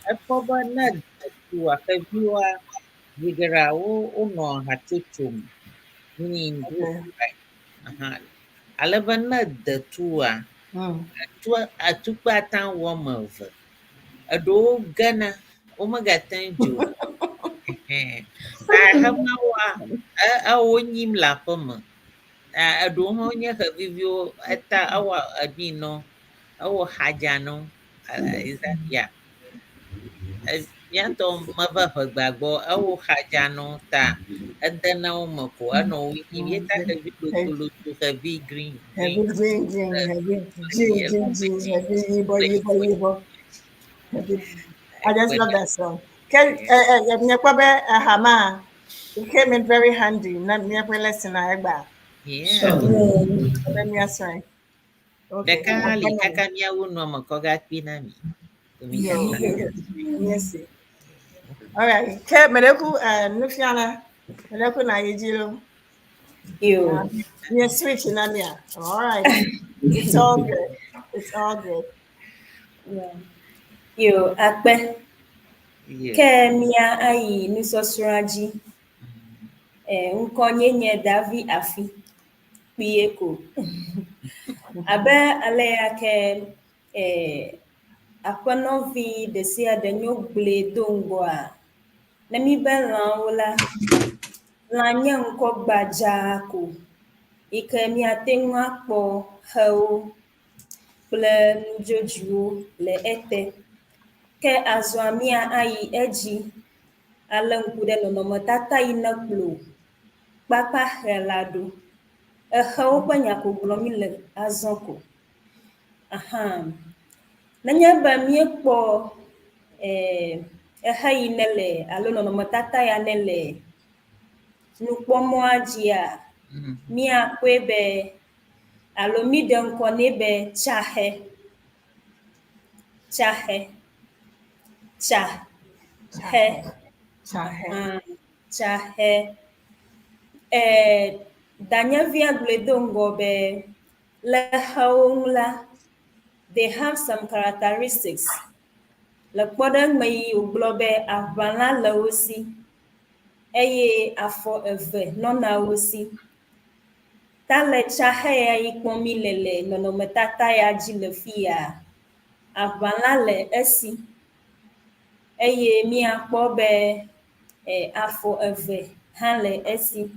Ekpɔ be ne detua xeviwoa, zi geɖea wonɔ hatsotso me. Meaning group, right? Aha. Ale be ne detua, etu atukpa ate ŋu wɔme eve. Eɖewo gena, womegate ŋu dzo o. Ɛhɛn. Ta xemawoa, ewo nyim le aƒe me. Ta eɖewo hã nye xeviviwo eta ewɔ eɖi nɔ, ewɔ xadza nɔ. Is that yeah. Míatɔ meva ʋegba gbɔ, ewɔ xadza nɔ ta edena wo me ko enɔ wo nyim. Ye ta xevi lotoloto, xevi green, Xevi green. green, green, xevi green, green, green, xevi yibɔ, yibɔ, yibɔ. Xevi. I just love that song. Ke nyekpɔ be ehama, it came in very handy. Na míaƒe lesson a egba. Yeah. Be míasrɔ̃e. Okay. Ɖeka hã li kaka míawu nua me kɔ gakpi na mi. Mi Yo, katã. yes. All right. Ke medeku nufiala, medeku na yi dzi lo. Yo. You're switching on yeah. All right. It's all good. It's all good. Yeah. Yo, akpe. Yeah. Ke mía ayi nusɔsrɔ̃a dzi. Eh, ŋkɔ nye nye Davi Afi. Kpuie ko. Abe ale ya ke eh, aƒenɔvi ɖe sia ɖe nyo gblɔe do ŋgɔa, ne mi be lãwo la, lã nye ŋkɔ gbadzaa ko yi ke míate ŋu akpɔ xewo kple nudzodzoewo le ete. Ke azɔa mía ayi edzi alé ŋku ɖe nɔnɔmetata yi ne kplɔ kpakpaxe la ɖo. Exewo ƒe nya ko gblɔm mi le azɔ ko. Aha. Nenye be míekpɔ eh, exe yi ne le alo nɔnɔmetata ya ne le nukpɔmɔa dzia, míakpɔe be alo míɖe ŋkɔ nɛ be tsaxe. Tsaxe. Tsa. Xe. Chahe. Ah, tsaxe. Eh, danyevia gblɔe do ŋgɔ be le xewo ŋu la, they have some characteristics. Le kpɔɖeŋu yi wògblɔ be aʋalã le wo si eye afɔ eve nɔna wo si. Ta le tsaxe ya yi kpɔm mi le le nɔnɔmetata ya dzi le fi ya, aʋalã le esi eye míakpɔ be eh, afɔ eve hã le esi.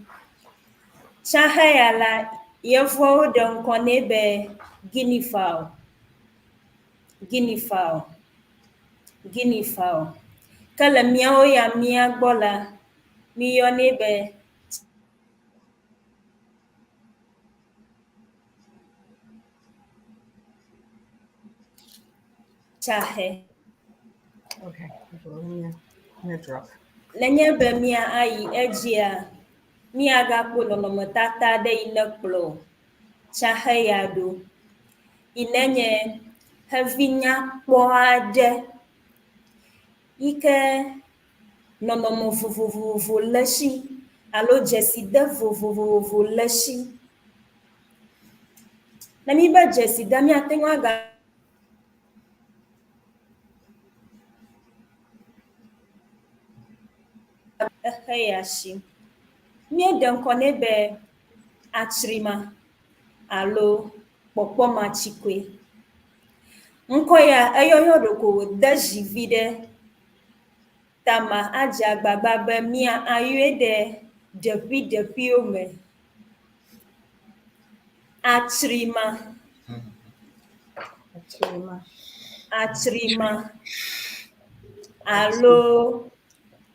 Tsaxe ya la, yevuawo ɖe ŋkɔ nɛ be guinea fowl. Guinea fowl. Guinea fowl. Ke le míawo ya mía gbɔ la, míyɔnɛ be tsaxe. Okay. Let me, let me drop. Nenye be mía ayi edzia, míagakpɔ nɔnɔmetata ɖe yi ne kplɔ tsaxe ya ɖo. Yi ne nye xevi nyakpɔ aɖe yi ke nɔnɔme vovovovo le esi alo dzeside vovovovo le esi. Ne mi be dzeside míate ŋu aga exe ya si. Míeɖe ŋkɔ nɛ be atsrima alo kpɔkpɔmatsikɔe. Ŋkɔ ya eyɔyɔ ɖeko wòde dzi vi ɖe tama adze agbagba be mía ayɔe ɖe ɖeƒi ɖeƒiwo me. Atsrima, Atsrima. atsrima alo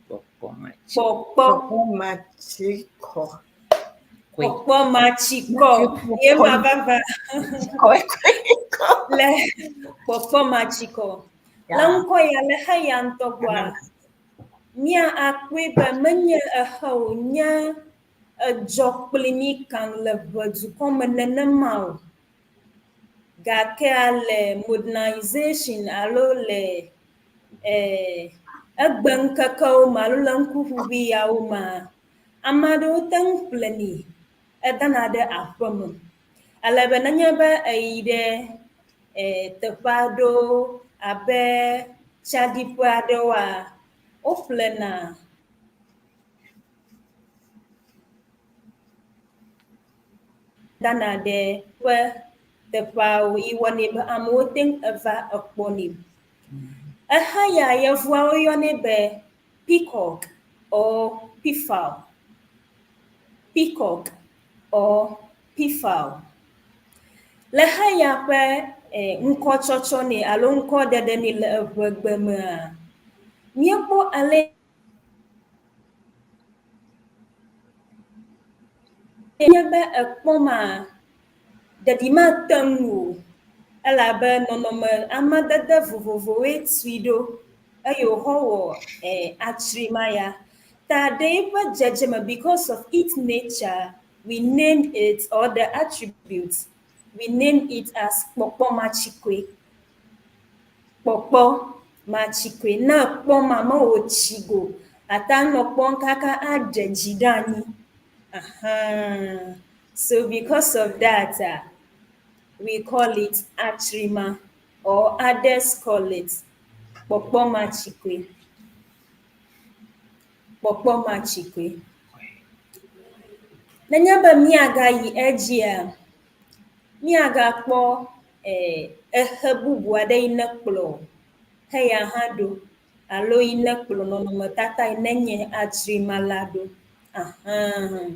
Kpɔkpɔmatsi. kpɔkpɔ Machiko. Kwe. kpɔkpɔmatsikɔ ye ma vava Ko. le kpɔkpɔmatsikɔ. Le ŋkɔ ya le xe ya ŋutɔ gbɔa, mía akpɔe be menye exe wònye edzɔ kpli mí kaŋ le ʋedukɔ me nenema o. Gakea le modernization alo le eh, egbe ŋkekewo me alo le ŋkuʋuʋui yawo mea, ame aɖewo te ŋu ƒlenɛ edana ɖe aƒeme. Ale be nenye be eyi ɖe eh, teƒe aɖewo abe tsaɖiƒe aɖewoa, woƒlena dana ɖe ƒe teƒeawo yi wɔnɛ be amewo te ŋu eva ekpɔnɛ. Exe ya yevuawo yɔnɛ be peacock or peafowl. Peacock or peafowl. Le xe ya ƒe eh, ŋkɔtsɔtsɔ nɛ alo ŋkɔɖeɖe nɛ le eʋegbe mea, míekpɔ ale nye be ekpɔ ma, ɖeɖi mate ŋu o elabe nɔnɔme amadede vovovowoe tui ɖo eye wòxɔ wɔ eh, atsrima ya. Ta ɖe eƒe dzedzeme because of its nature, we named it or the attributes, we named it as kpɔkpɔmatsikɔe. Kpɔkpɔmatsikɔe. Ne ekpɔ ma me wòtsi go, ate ŋu anɔ kpɔm kaka aɖe dzi ɖe anyi. Aha. So because of that, we call it atrima, or others call it kpɔkpɔmatsikɔe. Kpɔkpɔmatsikɔe. Nenye be míagayi edzia, míagakpɔ exe bubu aɖe yi ne kplɔ xeya hã ɖo alo yi ne kplɔ nɔnɔmetata yi ne nye atrima la ɖo. Aha.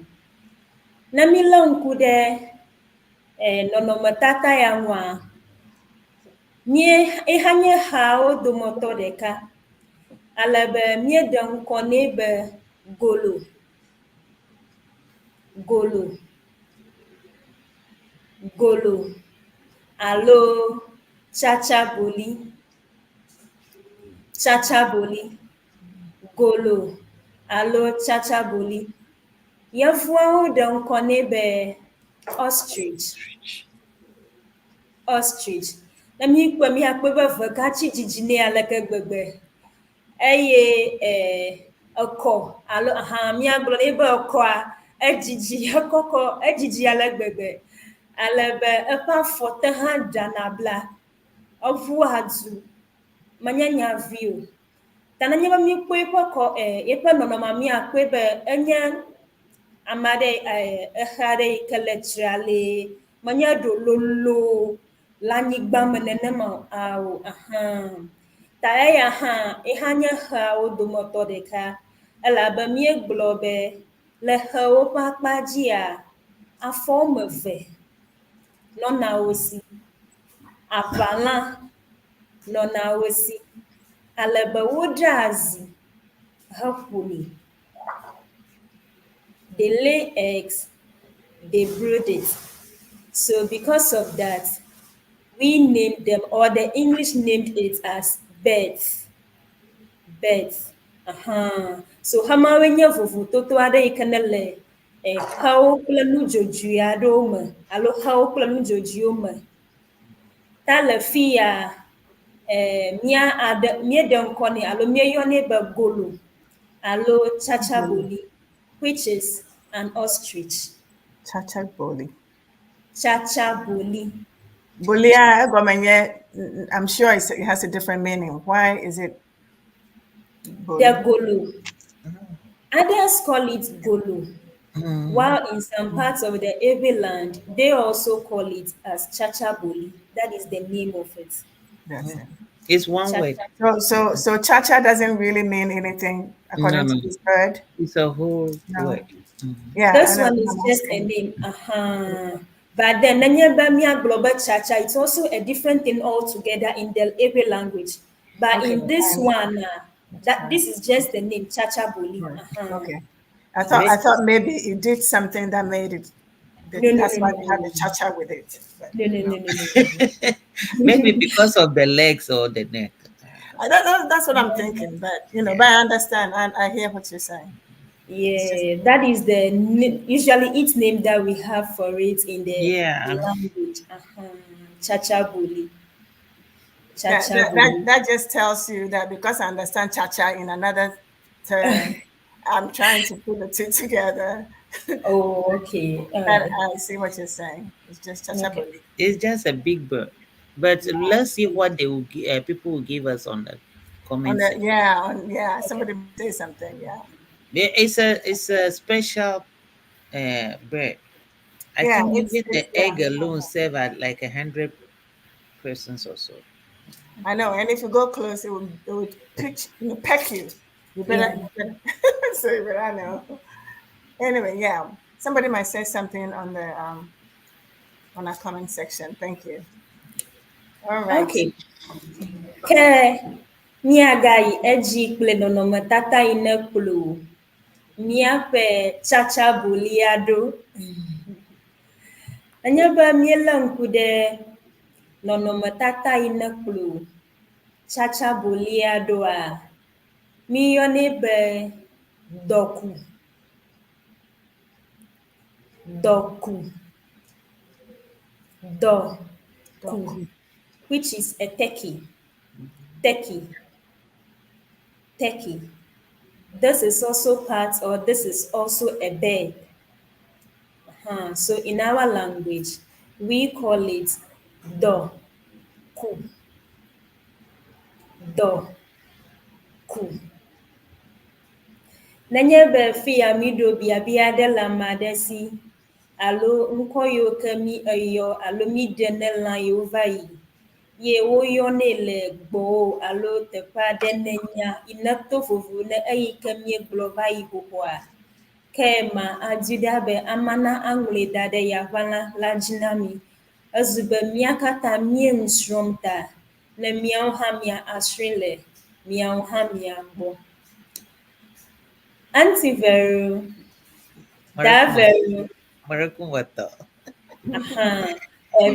Ne mílé ŋku ɖe nɔnɔmetata ya ŋua, mie eha nye xawo dometɔ ɖeka. Ale be míeɖe ŋkɔ nɛ be golo. Golo. Golo alo tsatsaboli. Tsatsaboli. Golo alo tsatsaboli. Yevuawo ɖe ŋkɔ nɛ be ostrich. Ostrich. Ne míekpɔe míakpɔe be vegatsi dzidzi nɛ aleke gbegbe. Eye ekɔ alo aha míagblɔ nɛ be ekɔa edzidzi ekɔkɔ edzidzi ale gbegbe. Ale be eƒe afɔte hã ɖana bla. Eʋua du. Menye nya vi o. Ta nenye be míekpɔ eƒe kɔ eƒe nɔnɔmea míakpɔe be enye ame aɖe exe aɖe yi ke le dzralee. Menye ɖo lolo le anyigba me nenema o. Ao aha. Ta eya hã eha nye xeawo dometɔ ɖeka elabe míegblɔ be le xewo ƒe akpa dzia, afɔ woame eve nɔna wo si. Aʋalã nɔna wo si. Ale be woɖea zi heƒonɛ. They lay eggs, they brood it. So because of that, we named them, or the English named it as birds. Birds. Aha. So xemawoe nye vovototo aɖe yi ke ne le xewo kple nudzodzoe aɖewo me alo xewo kple nudzodzoewo me. Ta le fi ya, mía aɖe míeɖe ŋkɔ nɛ alo míeyɔnɛ be golo alo tsatsaboli, which is an ostrich. Chachaboli. Chachaboli. Bolia egɔme nye, I'm sure it has a different meaning. Why is it boli? The golo. Others call it golo, while in some parts of the Ewe land, they also call it as chachaboli. That is the name of it. That's it. It's one word. Cha-cha. So cha-cha doesn't really mean anything according No, to no. this bird. It's a whole No. word. Yeah, This I know. one is I'm just a asking. name. Uh-huh. But then nenye be míagblɔ be cha-cha, it's also a different thing altogether in the Ewe language. But Okay, in this I one, that this is just the name chachaboli. Right. Uh-huh. Okay. I thought maybe it did something that made it. No, no, that's no, why no, they had no, the cha-cha with it. But, No. Maybe because of the legs or the neck. I don't know. That's what I'm thinking, but you know, but I understand and I hear what you're saying. Yeah, that is the usually its name that we have for it in the language. Uh-huh. Chachaboli. Yeah, Chachaboli. that just tells you that because I understand cha-cha in another term, I'm trying to put the two together. Oh, okay. But I see what you're saying. It's just cha-cha Okay. boli. It's just a big bird. But let's see what they will people will give us on the comment On the, section. yeah, on, yeah. Somebody say something. Yeah. Yeah, it's a special bird. I Yeah, think even the it's, yeah. egg alone serve at like 100 persons or so. I know, and if you go close, it would pitch, you know, peck you. You better so you better know. Anyway, yeah, somebody might say something on the on our comment section. Thank you. All right. Okay. Ke míagayi edzi kple nɔnɔmetata yi ne kplɔ míaƒe tsatsabolia ɖo. Enye be míelé ŋku ɖe nɔnɔmetata yi ne kplɔ tsatsabolia ɖoa, míyɔnɛ be dɔku. Dɔku. Dɔku, which is a turkey. Turkey. Turkey. This is also part, or this is also a bird. Aha. So in our language, we call it do, ku. Do, ku. Nenye be fi ya mi ɖo biabia aɖe le ame aɖe si alo ŋkɔ yiwo ke mi eyɔ alo mi ɖe ne lã yiwo va yi ye woyɔnɛ le gbɔwò alo teƒe aɖe nenya yi ne to vovo ne eyi ke míegblɔ va yi xoxoa, ke ma adi ɖa be ama na aŋlɔe da ɖe yaʋala la dzi na mi. Ezu be mía katã míe nu srɔ̃m ta ne míawo hã mía asrɔ̃e le míawo hã mía gbɔ. Aunty Vero, Da Vero. Mɔɖekumɔtɔ. Aha.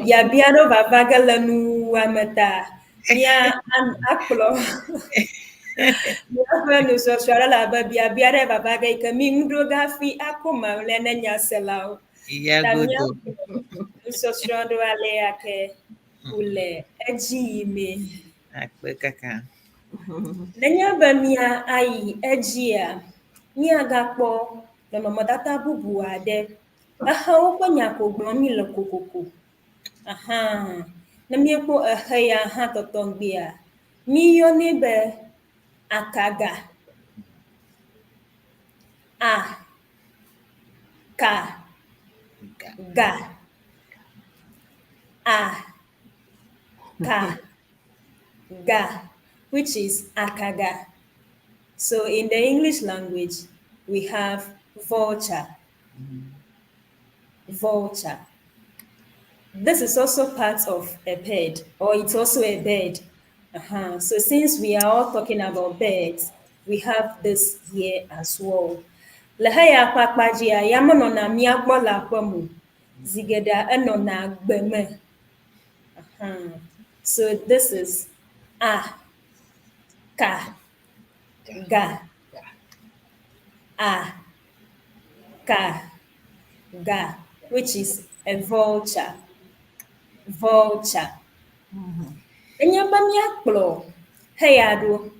Biabia ɖewo vava ge le nuwuwua me ta mía akplɔ míaƒe nusɔsrɔ̃ ɖe elabe biabia ɖe vava ge yi ke mi ŋu ɖo ge hafi akɔ mamlɛ ne nyaselawo. Ya Ta godo. míakplɔ nusɔsrɔ̃ ɖo alea ke wòle edzi yimee. Akpe kaka. Nenye be mía ayi edzia, míagakpɔ nɔnɔmetata bubu aɖe. Exewo ƒe nya ko gblɔm mi le kokoko. Aha. Ne míekpɔ exe ya hã tɔtɔŋgbea, míyɔnɛ be akaga. A ka Ga. Ga. A ka ga, which is akaga. So in the English language, we have vulture. Vulture. This is also part of a bird, or it's also a bird. So since we are all talking about birds, we have this here as well. Le heya ƒe akpa dzia, ya menɔna mía gbɔ le aƒe me o. Zi geɖea enɔna gbe me. So this is a, ka, ga. A, ka, ga, which is a vulture. Vulture. Enye be míakplɔ heya ɖo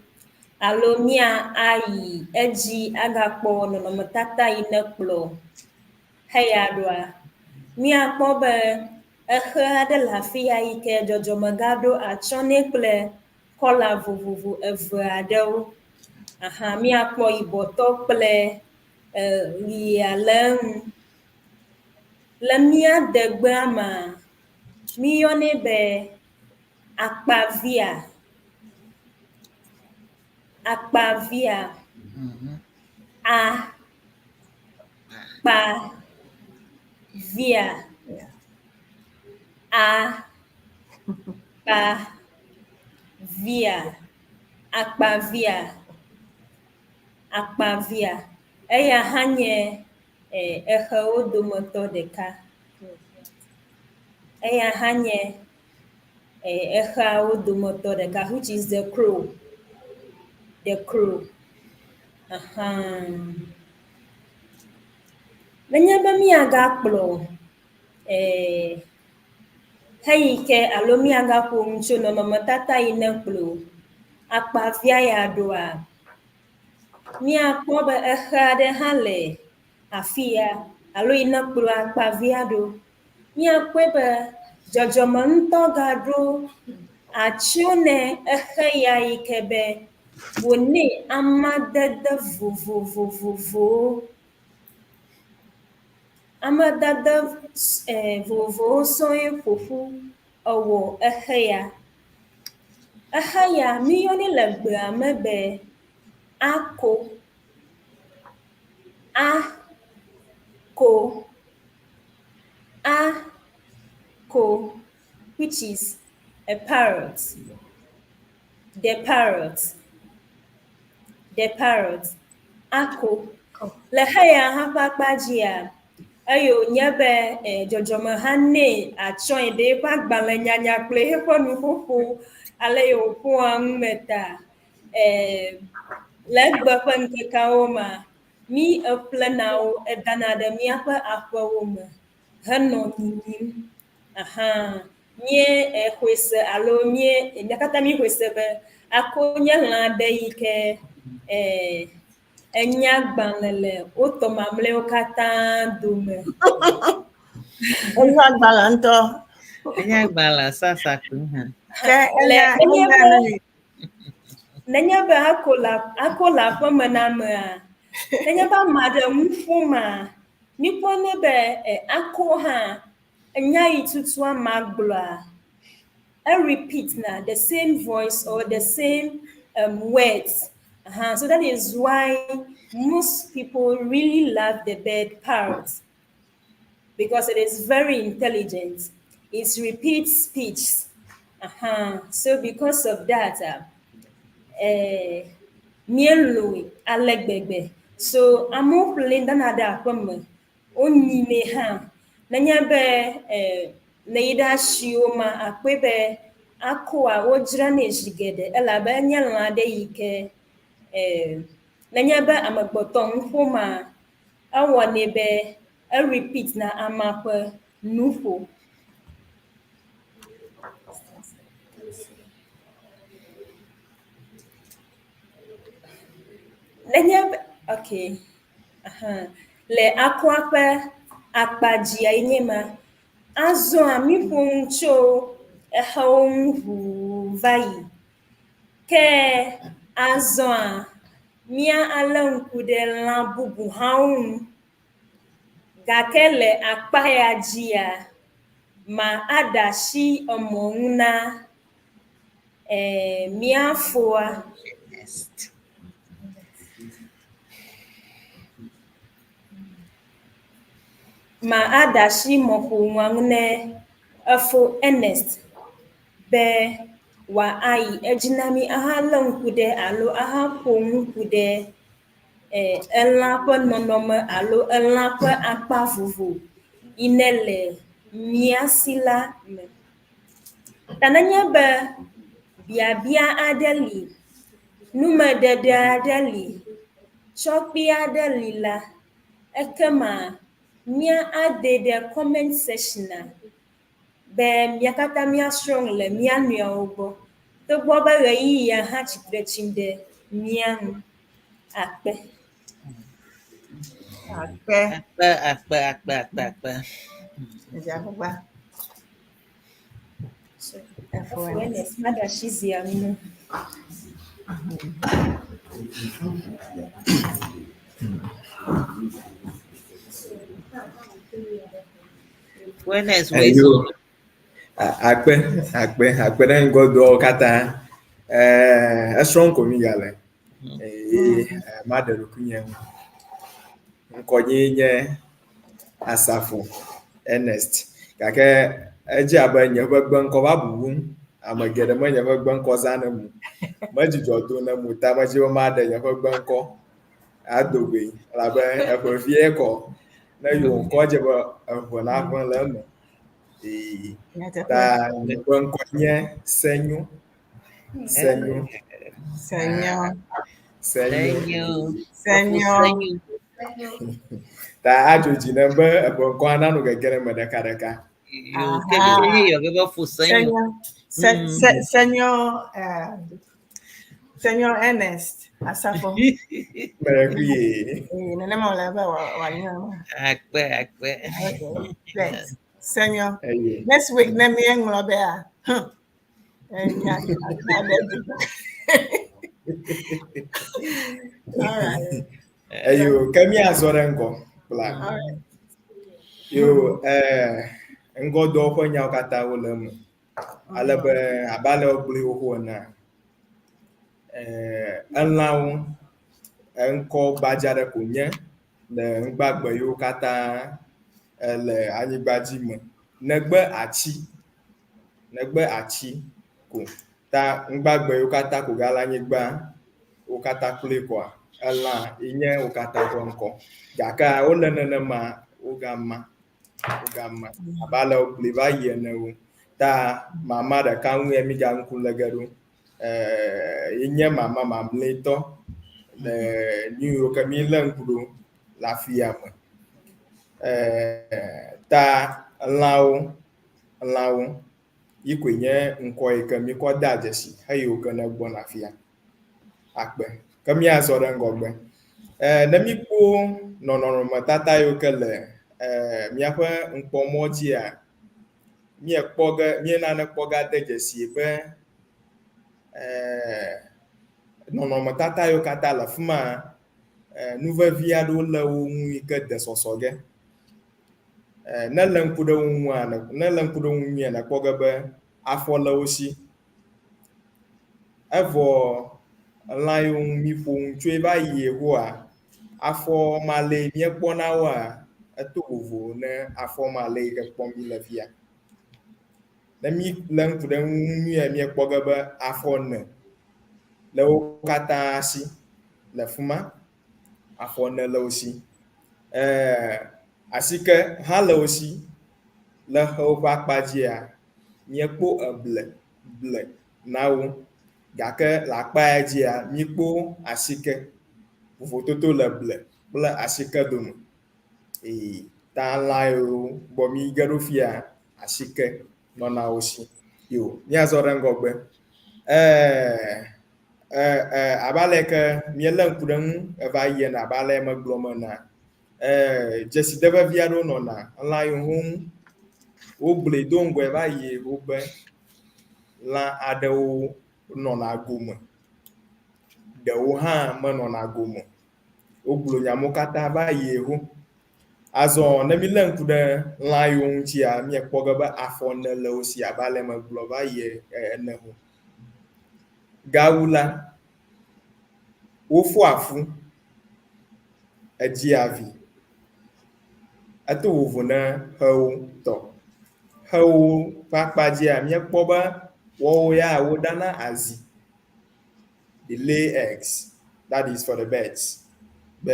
alo mía ayi edzi agakpɔ nɔnɔmetata yi ne kplɔ heya ɖoa, míakpɔ be exe aɖe le afi ya yi ke dzɔdzɔme gaɖo atsyɔ̃ nɛ kple kɔla vovovo eve aɖewo. Aha, míakpɔ yibɔtɔ kple ɣia le eŋu. Le mía degbea mea, míyɔnɛ be akpavia. Akpavia. A kpa via. A kpa via. Akpavia. Akpavia. Eya hã nye exewo dometɔ ɖeka. Eya hã nye exeawo dometɔ ɖeka, which is the crow. The crow. Aha. Nenye be míagakplɔ heyi ke alo míagaƒo nu tso nɔnɔmetata yi ne kplɔ akpavia ya ɖoa, míakpɔ be exe aɖe hã le afi ya alo yi ne kplɔ akpavia ɖo. Míakpɔe be dzɔdzɔme ŋutɔ gaɖo atsyɔ̃ ne exe ya yi ke be wònɛ amadede vovovovovowo. Amadede vovovowo sɔŋ ƒoƒu ewɔ exe ya. Exe ya míyɔnɛ le gbea me be ako. A ko a ko, which is a parrot. The parrot. The parrot. Ako. Le xeya hã ƒe akpa dzia, eye wònye be dzɔdzɔme hã nɛ atsyɔ̃e ɖe eƒe agbalẽnyanya kple eƒe nuƒoƒo ale yi wòƒoa nu me ta. Le egbe ƒe ŋkekeawo mea, mí eƒlena wo edana ɖe míaƒe aƒewo me henɔ nyinyim. Aha, mí exɔe se alo mí mía katã míexɔe se be ako nye lã aɖe yi ke. Enya gbalẽ le wotɔ mamlɛwo katã dome. Enya gbalẽ ŋutɔ. Enya gbalẽ sasa kpui hã. Ke Le enya nenye enya be nu yi. nenye be ako le ako le aƒeme na amea, nenye be ame aɖe nu ƒoma, míkpɔnɛ be e ako hã enya yi tutu amea gblɔa, e repeat na the same voice or the same words. So that is why most people really love the bird parrot because it is very intelligent. It repeats speech. So because of that, míelɔ̃e ale gbegbe. So amewo ƒle dana ɖe aƒeme, wonyinɛ hã. Nenye be ne yi ɖe asiwo ma, akpɔe be akoa wodzranɛ zi geɖe elabe enye lã aɖe yi ke nenye be amegbetɔ nu ƒoma, ewɔnɛ be e repeat na amea ƒe nuƒo. Nenye be okay, le akoa ƒe akpa dzia ye nye ma. Azɔa míƒo nu tso exewo ŋu ʋuu va yi. Ke azɔa mía alé ŋku ɖe lã bubu hãwo ŋu. Gake le akpa ya dzia, ma aɖe asi emɔ ŋu na mía foa. Ma aɖe asi mɔƒonua ŋu ne efo Ernest be wòayi edzi na mí ahalé ŋku ɖe alo ahaƒo nu ku ɖe elã ƒe nɔnɔme alo elã ƒe akpa vovo yi ne le mía si la me. Ta nenye be biabia aɖe li, numeɖeɖe aɖe li, tsɔkpi aɖe li la, ekema mía ade ɖe comment section be mía katã míasrɔ̃ nu le mía nɔewo gbɔ. Togbɔ be ɣeyiɣia hã tsitre tsim ɖe mía ŋu. Akpe. Akpe. Akpe, akpe, akpe, akpe, akpe. Edze agbagba. Efo Ernest, maɖe asi zia ŋu. Ernest, Ayo. Akpe, akpe, akpe ɖe ŋgɔdoawo katã. Esrɔ̃m ko mi gale. Eye maɖe ɖokuinye ŋu. Ŋkɔnyee nye Asafo Ernest. Gake edze abe nye ƒe gbeŋkɔ va bubum. Ame geɖe me nye ƒe gbeŋkɔ zã ne mu. Medzudzɔ do ne mu ta medzi be maɖe nye ƒe gbeŋkɔ ado goe elabe eƒe vie kɔ. Ne yewo ŋkɔ dze be eʋe naʋẽ le eme. Ee, ta nye ƒe ŋkɔ nye Senyo. Senyo. Senyo. Senyo. Senyo. Ta adzo dzi nam be eƒe ŋkɔa nanɔ gege ɖe eme ɖekaɖeka. Senyo. Senyo. Senyo Ernest Asafo. Mele kuye. Nenema wòle be wòanye. Akpe, akpe. Okay, great. Senyo. Next week ne míeŋlɔ bea. Enya aɖe dzi. All right. Eyo, ke míazɔ ɖe ŋgɔ kpla. All right. Yo, ŋgɔdoawo ƒe nyawo katã wole eme. Ale be abe ale wogblɔe xoxo enea, elãwo eŋkɔ gbadza ɖe ko nye le ŋgbagbe yiwo katã le anyigba dzi me. Negbe atsi, negbe atsi ko. Ta ŋgbagbe yiwo katã ko gale anyigba wo katã kloe koa, elã ye nye wo katã ƒe ŋkɔ. Gake wole nenema wogama, wogama abe ale wogblɔe va yi ene o. Ta mama ɖeka ŋue míga ŋku le ge ɖo. Ye nye mama mamlɛtɔ le nu yiwo ke mílé ŋku ɖo le afia me. Ta lãwo, lãwo yi koe nye ŋkɔ yi ke míkɔ dea dzesi heyiwo ke ne gbɔna afia. Akpe. Ke míazɔ ɖe ŋgɔgbe. Ne míkpɔ nɔnɔmetata yiwo ke le míaƒe ŋkpɔmɔ dzia, míekpɔ ge míenane kpɔ ge ade dzesi be nɔnɔmetata yiwo katã le afi ma, nu vevi aɖewo le wo ŋu yi ke de sɔsɔ ge. Ne èlé ŋku ɖe wo ŋua, ne èlé ŋku ɖe wo ŋu nyuie nàkpɔ ge be afɔ le wo si. Evɔ lã yiwo ŋu míƒo nu tsoe va yi Yehowa, afɔ malɛ míekpɔna woa, eto vovo ne afɔ malɛ yi ke kpɔm míle fia. Ne mílé ŋku ɖe eŋu nyuie míekpɔ ge be afɔ ene le wo katã si le fi ma. Afɔ ene le wo si. Asike hã le wo si. Le xewo ƒe akpa dzia, míekpɔ eble ble na wo gake le akpa ya dzia, míekpɔ asike. Vovototo le ble kple asike dome. Ee ta lã yiwo gbɔ míge ɖo fia, asike nɔna wo si. Yo, míazɔ ɖe ŋgɔgbe. Ee, abe ale ke míelé ŋku ɖe eŋu eva yi ene abe ale megblɔ me enea, dzeside vevi aɖewo nɔna lã yiwo ŋu wogblɔe do ŋgɔe va yi wobe lã aɖewo nɔna gome, ɖewo hã menɔna gome o. Wogblɔ nya mawo katã va yi ho. Azɔ ne mílé ŋku ɖe lã yiwo ŋutia, míekpɔ ge be afɔ ene le wo si abe ale megblɔ va yi ene ho. Gawu la, wofɔa fu, edzia vi. Eto vovo na xewo tɔ. Xewo ƒe akpa dzia, míekpɔ be woawo ya woɖana azi. They lay eggs. That is for the birds. Be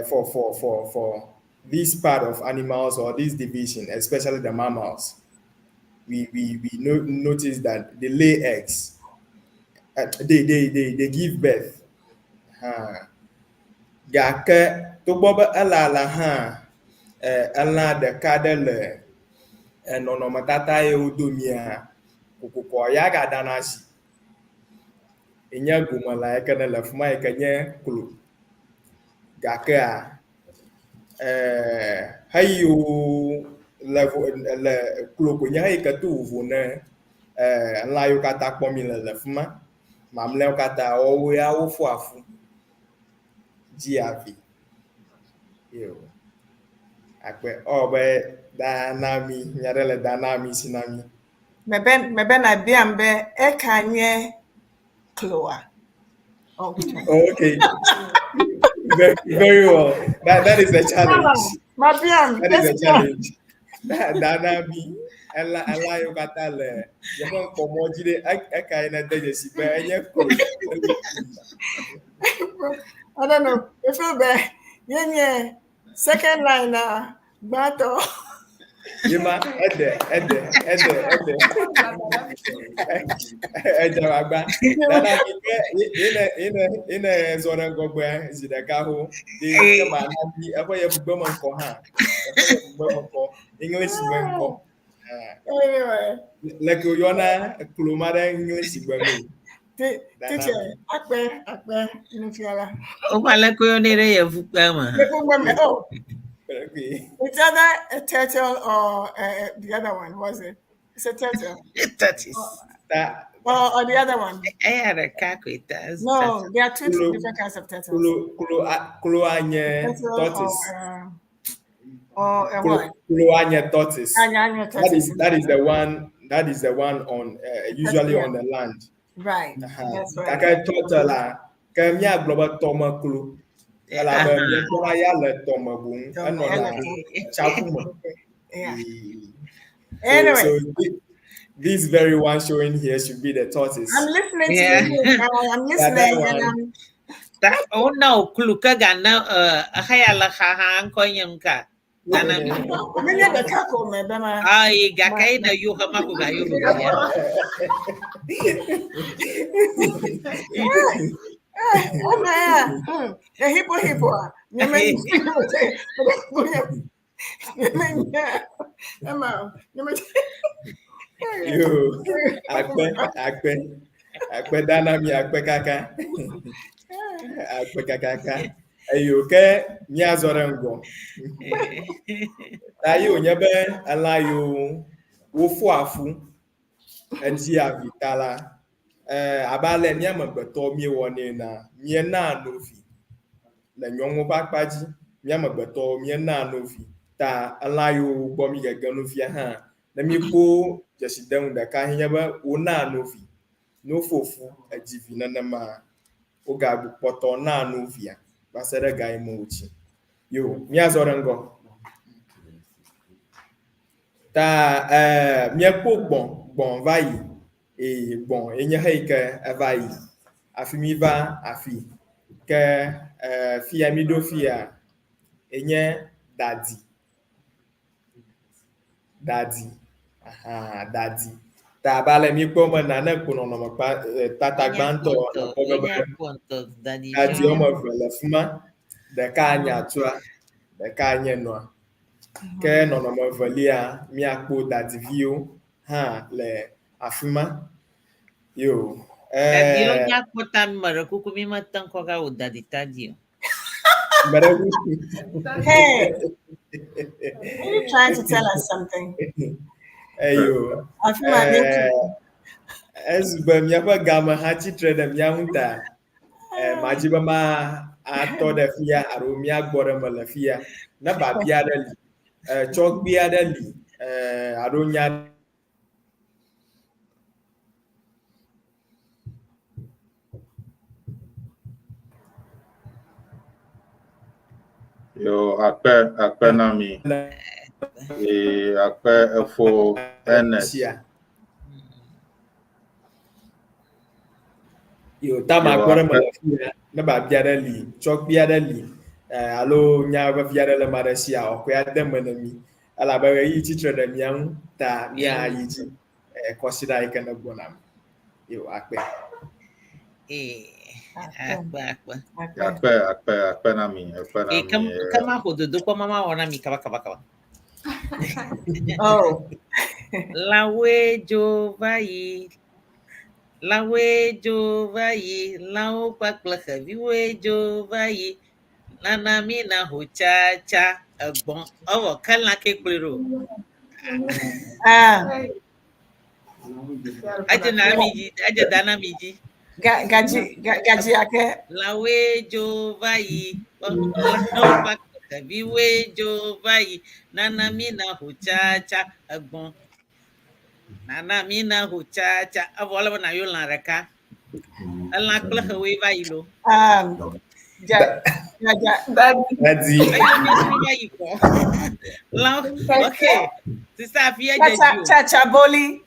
for this part of animals or this division, especially the mammals, we notice that they lay eggs. They give birth. Gake togbɔ be ele alea hã, elã ɖeka ɖe le nɔnɔmetata ye wodo mía kokoko ya gaɖana azi. Enye gomelã yi ke ne le afi ma yi ke nye klo. Gakea xeyiwo le le klo koe nye xeyi ke to vovo ne lã yiwo katã kpɔm mile le afi ma. Mamlɛawo katã woawo ya wofɔa fu dzia vi. Yo. Akpe ewɔ be da na mi nya ɖe le da na mi si na mi. Mebe na biam be eka nye kloa. Okay. Okay. Very, very well. That is a challenge. Mabiam. That is a challenge. Dana mi ela ela yiwo katã le yeƒe ŋkpɔmɔ dzi ɖe eka yi ne de dzesi be enye klo. I don't know. I feel be yenye second line na gbãtɔ. Yema ede ede ede ede edze agba. Dana mi ke yene yene yene zɔ ɖe ŋgɔgbe zi ɖeka ho. Di ke ma na mi eƒe yevugbe me ŋkɔ hã. Eƒe yevugbe me ŋkɔ. English me ŋkɔ. Anyway. Leke woyɔna klo ma ɖe English gbe me. Teacher, akpe akpe nufiala. Woƒe aleke woyɔnɛ ɖe yevugbe me. Yevugbe me. Oh. Okay. It's either a turtle or the other one, was it? It's a turtle. Tortoise. That Or the other one. Eya ɖeka koe ta. No, there are two Klo- different kinds of turtles. klo klo klo anye Turtle tortoise. or Klo what? klo anye tortoise. Anya, anya That tortoise. is that is the one that is the one on usually Yeah. on the land. Right. That's right. Gake turtle la ke míagblɔ be tɔmeklo elabe míekpɔna ya le tɔme boŋ enɔna tsiaƒu me. Yeah. So, Anyway, so this very one showing here should be the tortoise. I'm listening to Yeah. you. I'm Yeah, that listening and one. I'm Ta wona wò klo ke gana exeya le xa hã ŋkɔ nye ŋka. Dana mi. Menye ɖeka ko me be ma. Ayi gake ye ne yo xema ko ga yo vevelia. Oh man, the hippo hippo. Nye me nye Emma, nye me. Yo, akpe, akpe, akpe dana mi akpe kaka. Akpe kakaka. Eyo ke míazɔ ɖe ŋgɔ. Ta ye wònye be elã yiwo wofoa fu edzia vi ta la, eh, abe ale mía amegbetɔ míewɔnɛ enea, míenaa no vi le nyɔnuwo ƒe akpa dzi. Mía amegbetɔwo míenaa no vi ta elã yiwo gbɔ mí gege no via hã, ne míekpɔ dzesidenu ɖeka ye nye be wonaa no vi. Ne wofo fu edzi vi nenema, wogakpɔtɔ naa no via va se ɖe gayime wòtsi. Yo, míazɔ ɖe ŋgɔ. Ta eh, míekpɔ gbɔ̃, gbɔ̃ va yi. Ee, gbɔ̃ ye nye xe yi ke eva yi. Hafi míva afi ke eh, fia míɖo fia enye dadi. Dadi. Aha, dadi. Ta abe ale míekpɔ be nane ko nɔnɔme kpa, eh, tata gbãtɔ ekpɔ be be dadi woame eve le fi ma. Ɖeka nye atua, ɖeka nye nɔa. Ke nɔnɔme evelia, míakpɔ dadiviwo hã le afi ma. Yo, Dadiwo eh, nya kpɔ ta mi meɖe kuku mi mete ŋu kɔ ga wò dadi tadi o. meɖe kuku. Hey, are you trying to tell us something? Eyo, I feel like eh, ezu be míaƒe game hã tsitre ɖe mía ŋu ta, eh, madzi be ma atɔ ɖe fia alo míagbɔ ɖe me le fia. Ne biabia aɖe li, eh, tsɔgbui aɖe li, eh, alo nya Yo, akpe, akpe na mi. Ee, akpe efo Ernest. sia. Yo, ta magbɔ ɖe me le fia, ne biabia aɖe li, tsɔkpui aɖe li, eh, alo nya vevi aɖe le ame aɖe sia, wòakɔe ade me ne mí. Elabe ɣeyiɣi tsitre ɖe mía ŋu ta míayi dzi eh, kɔsiɖa yi ke ne gbɔna me. Yo, akpe. Ee, akpe akpe. Akpe, akpe, akpe na mi, akpe na Ee, mi. ke ke maƒo dodokpɔ ma mawɔ na mi kaba kaba kaba. Oh, Lãwoe dzo va yi. Lãwoe dzo va yi. Lãwo kpakple xeviwoe dzo va yi. Nana mi na ho tsatsa. Egbɔ̃ ewɔ ke lã ke kplɔe ɖo. ah, Edze na mi dzi, edze da na mi dzi. gaji, gaji ake. Lãwoe dzo va yi. Lãwo kpakple xeviwoe dzo va yi. Nana mi na ho tsatsa. Egbɔ̃. Nana mi na ho tsatsa. Evɔ ele be na yɔ lã ɖeka. Elã kple xewoe va yi lo. Ja, ja, ja. Dadi. Eyo míesrɔ̃ va yi kpɔ. Lãwo, ok. Sista afi edze Cha, dzi o. cha, cha, boli.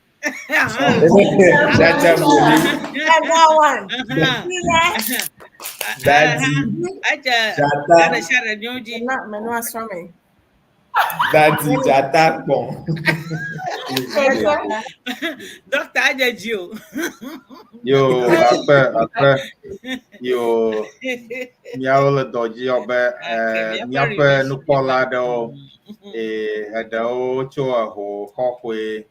Chacha boli. That one. Yeah. Dadi. Edze Dzata. ɖe sia ɖe nyo dzi. Na, me no asrɔ̃ me. Dadi dzata kpɔ̃. Dɔkta edze dzi o. Yo, akpe, akpe. Yo, míawo le dɔ dzi yɔ be eh, míaƒe nukpɔla aɖewo, eh, eɖewo tso eho xɔxɔe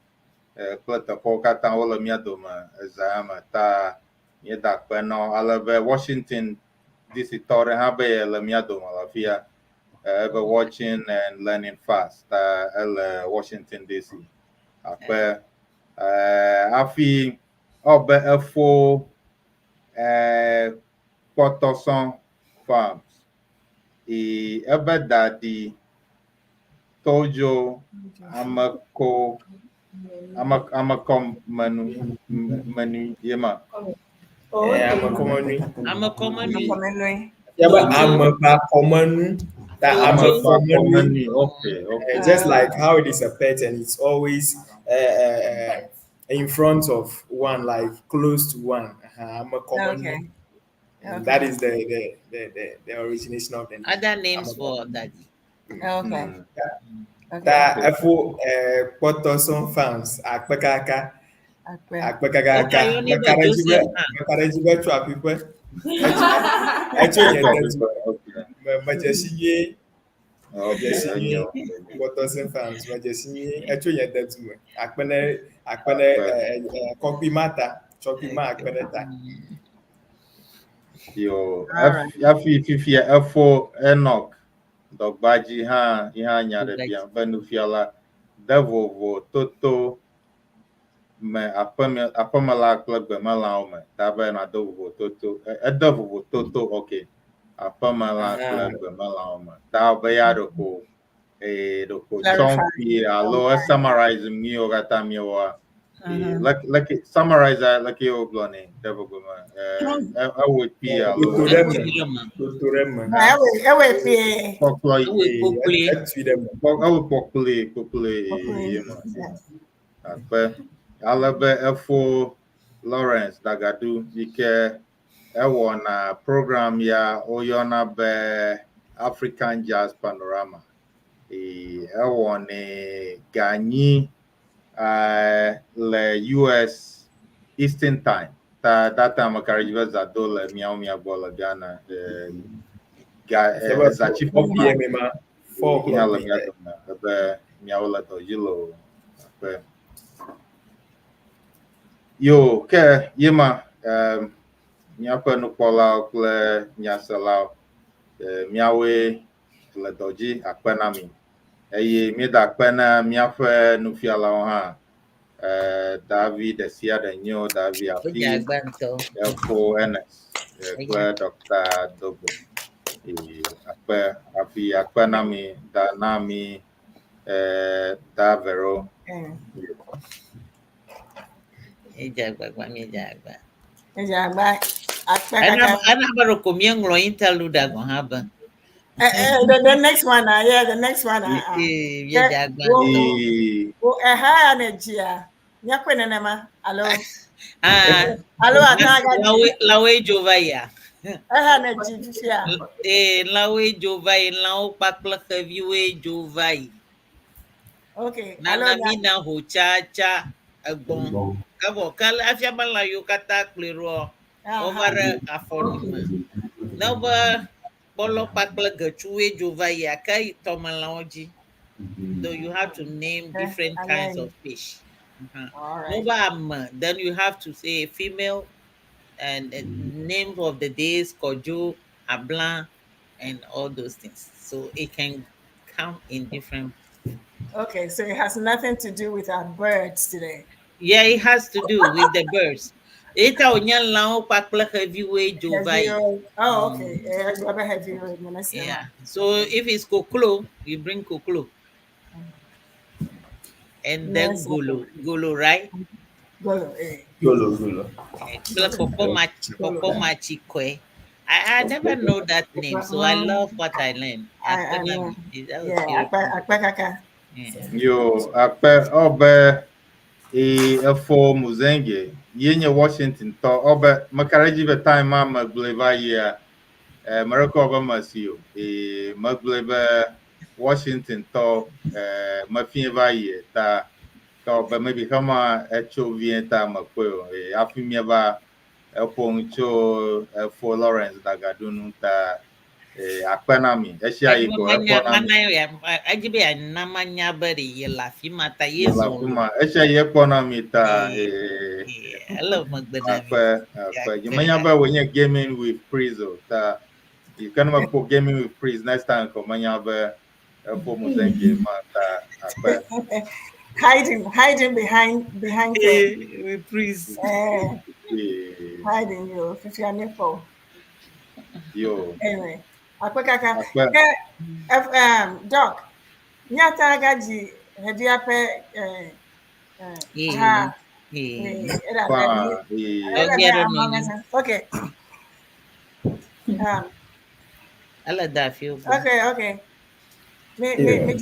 eh, kple teƒewo katã wole mía dome eza ya me ta míeda akpe na wo ale be Washington DC tɔ ɖe hã be yele mía dome le afia. Eh, ebe watching and learning fast ta ele Washington DC. Akpe. Eh, hafi ewɔ be efo eh, Kpɔtɔsɔ Farms. I ebe dadi Todzo ameko ame amekɔmenu menu ye ma. Eh, amekɔmenui. Amekɔmenui. Amekɔmenui. Fia be ame ƒe akɔmenu. Ta amekɔmenui. Amekɔmenui. Okay, okay. Just like how it is a pet and it's always in front of one, like close to one. Amekɔmenui. Okay. And that is the origination of the name. Other names for daddy. Okay. Okay. Ta efo eh, Kpɔtɔsɔ Farms akpe kaka Akpe. akpe kakaka. Okay, you need Meka ɖe edzi be Joseph hã. meka ɖe edzi be tso aƒiƒe. Etso nye dedu. Okay. Me medze si nyuie. Okay. Medze si nyuie. Enyo. Kpɔtɔsɔ Farms medze si nyuie. Etso nye dedu me. Akpe ne akpe ne eh, eh, kɔkui ma ta. Tsɔkui ma akpe ne ta. Yo, All right. hafi fifia efo Enoch Dɔgbadzi hã yi hã nya ɖe Dɔgbadzi. biam be nufiala de vovo toto me aƒeme aƒemelã kple gbemelãwo me ta be nado vovo toto ede vovo toto ok aƒemelã kple gbemelãwo me ta be ya ɖeko ee ɖeko tsɔm Clarify. kpuie alo Okay. esummarize míwo katã míewɔa. Like like summarize like wogblɔ nɛ ɖe gbogbo me ewɔe kpuie alo Toto ɖe Etui me. ɖe me. Toto ɖe me. Ewe ewe pie. kpɔkplɔ Ewoe Ee, kpokploe. etui ɖe me. Ewo kpɔkploe kpokploe Okay. ye ma. Yes. Akpe ale be efo Lawrence Dagadu yi ke ewɔna program ya woyɔna be African Jazz Panorama. Ee, ewɔnɛ ganyi le US Eastern Time. Ta that time meka ɖe dzi be zã do le miawo mia gbɔ le Ghana. Ga Sebe zatsi 4 p.m. ma. 4 hã le o'clock. mia dome ebe miawo le dɔ dzi le o. Akpe. Yo, ke yema míaƒe nukpɔlawo kple nyaselawo míawoe le dɔ dzi akpe na mi eye míeda akpe na míaƒe nufialawo hã Davi ɖe sia ɖe nyo Davi Wodze Afi agba ŋutɔ. Efo Ernest kple Dr. Dogo. Akpe afi akpe na mi da na mi da Vero. Edze agbagba míedze agba. Edze agba akpe Ena kaka. ena be ɖeko míeŋlɔ interlude gɔ̃ hã be. The next one, yeah, the next one. Ee, míedze agba Wo ŋutɔ. wo eha ya ne dzia. Míakpɔe nenema alo Ah, alo ata aga dzi. lãwoe lãwoe dzo va yia. Eha ne dzi fifia. Ee, lãwoe dzo va yi, lãwo kpakple xeviwoe dzo va yi. Okay. Alo Nana nya. mi na ho tsatsa egbɔ̃. Evɔ ke afia be lã yiwo katã kplɔe ɖoa, wova ɖe afɔ nu me. Ne be kpɔlɔ kpakple getsuwoe dzo va yia, ke yi tɔmelãwo dzi. So you have to name different kinds Amen. of fish. All right. No be ame, then you have to say female and name of the days, Kojo, Abla, and all those things. So it can come in different. Okay, so it has nothing to do with our birds today. Yeah, it has to do with the birds. Eta wònye lãwo kpakple xeviwoe dzo va yi. Heavy Oh, okay. Yeah, I heavy Yeah. So if it's koklo, you bring koklo. And then Yes. golo, golo, right? Golo, eh. Golo, golo. Kple kpɔkpɔ kpɔkpɔmatsikɔe. I never know that name, so I love what I learned. I know. That was Yeah, beautiful. akpe akpe kaka. Yeah. Yo, akpe ɔbe e efo Muzenge ye nye Washington tɔ ɔbe meka ɖe edzi be time ma megblɔe va yia merekɔ be mesi o e megblɔe be Washington tɔ mefie va yie ta ke ɔbe maybe xema etso vie ta mekpɔe o e hafi míeva eƒo nu tso efo Lawrence Dagadu nu ta akpe na mi esia yi ko ekpɔ na mi. Edzi be yeana manya be ɖe ye le afi ma ta ye Le zɔ afi ma esia yi ekpɔ na mi ta ele megbe na mi. Akpe akpe menya be wònye gaming with Priz o ta yi ke ne mekpɔ gaming with Priz next time ko menya be efo Muzenge ma ta akpe. Hiding behind the, With Priz. Hiding you, fifia nipple. Yo. Anyway, akpe kaka. Akpe. Ke, Doc, nyata agaji hedia pe ha. Era Pa era Ogiero be no. Okay. Ele da afi wo. Okay. Me me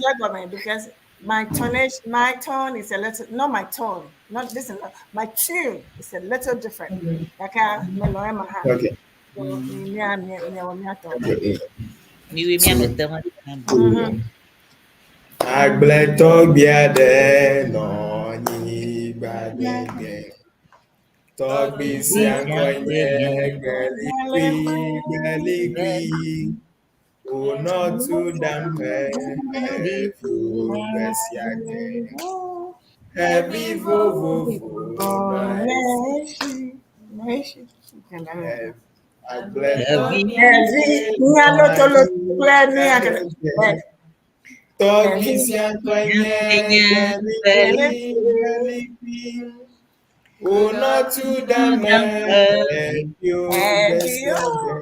because my tonation, my tone is a little, not my tone, not listen, my tune is a little different. Like me lo ema ha. Okay. So, me to. Okay. Mi wi mia me te ma. Agbletɔgbi aɖe nɔ anyigba gbegbe. Tɔgbi sia ŋkɔe nye Gbelikui, Gbelikui. Wònɔ tu ɖam xeviwo gbe sia gbe. Xevi vovovo nɔ esi. Agble. Evi. Evi, nya lotolo kple nu ya ke. Tɔgbi sia ŋkɔe nye Nye Gbeli Gbelikui. Wònɔ tu ɖe me eviwo gbe sia gbe.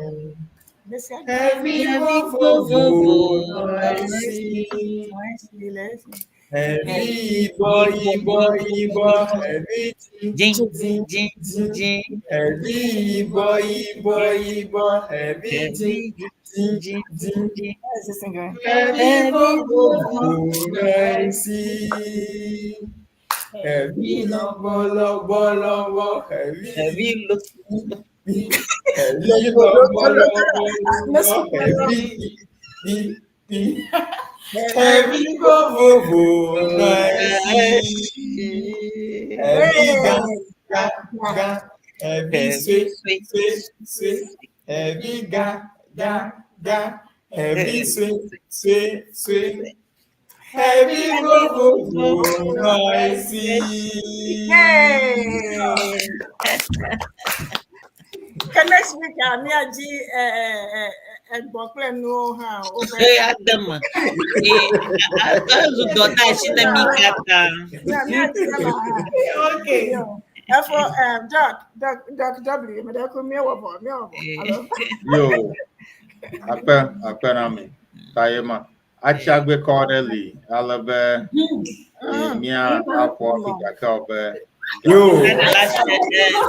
Xevi vovovo nɔ esi. Xevi yibɔ yibɔ yibɔ, xevi Dzĩ dzĩ dzĩ dzĩ. dzĩ. Xevi yibɔ yibɔ yibɔ, xevi dzĩ Xevi dzĩ dzĩ dzĩ. dzĩ. Xevi vovovo nɔ esi. Xevi lɔbɔ lɔbɔ lɔbɔ, xevi Xevi lo. xevi lɔbɔ lɔbɔ lɔbɔ, xevi ɖi ɖi. Xevi vovovo nɔ esi. Xevi gã gã gã, xevi Xevi sue sue sue sue, xevi gã gã gã, xevi sue sue sue. Xevi vovovo nɔ esi. Hey! Ke next week, míadzi egbɔ kple nuwo hã wobe. Ee, ade me. Ee, ezu dɔdeasi ne mí katã. Míadzi ema hã. Okay. Yo. Efo, Doc, Doc, Doc W, me ɖe ku míewɔ vɔ, míewɔ vɔ. Alo? Yo, akpe, akpe na mi. Ta ye ma. Atsiagbekɔ ɖe li ale be mía aƒo afi gake wɔ be Yo.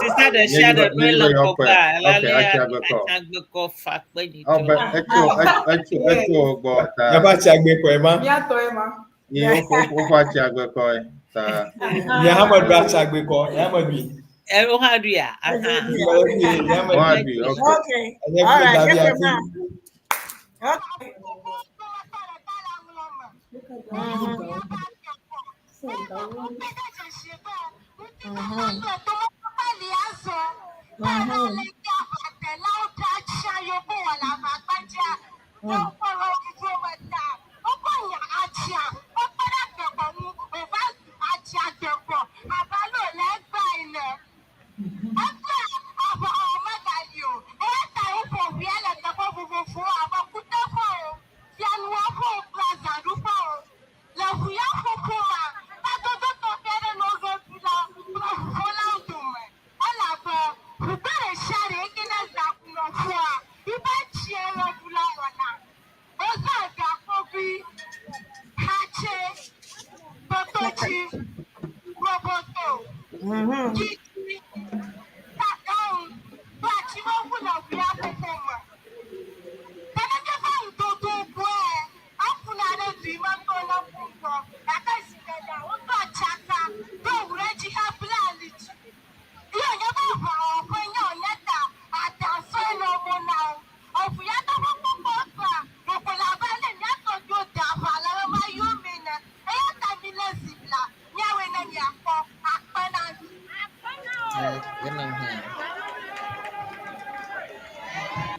Sista ɖe sia ɖe Míedzi nɔe le be yewoakɔe. ŋgɔgbea, Ok, alea atsiagbekɔ. atsiagbekɔ fa kpe Ɔ be nyitɔ. etso etso etso wo gbɔ ta Míaƒe atsiagbekɔe ma. Míatɔe ma. ye woƒe woƒe atsiagbekɔe ta. Nye hã meɖu atsiagbekɔ, nye hã meɖui. Wo hã ɖuia? Aha. Nye meɖui, nye hã meɖui. Woaɖui, ok. Okay. Enye All kple right. Davi Get hafi. man. Okay.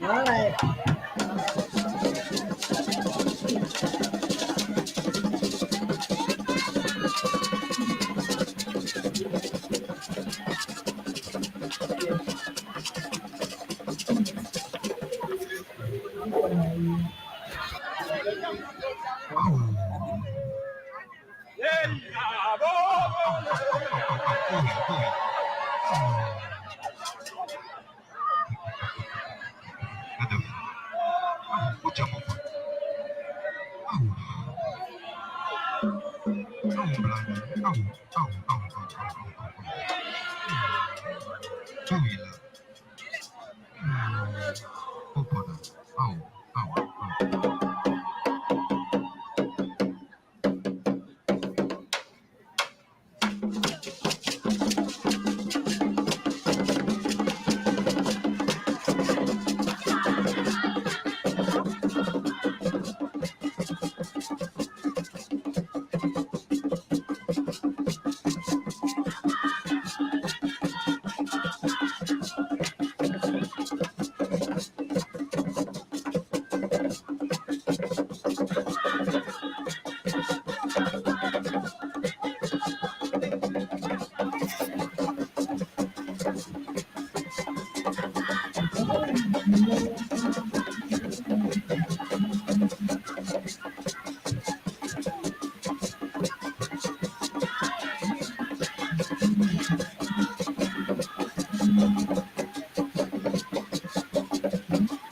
All right.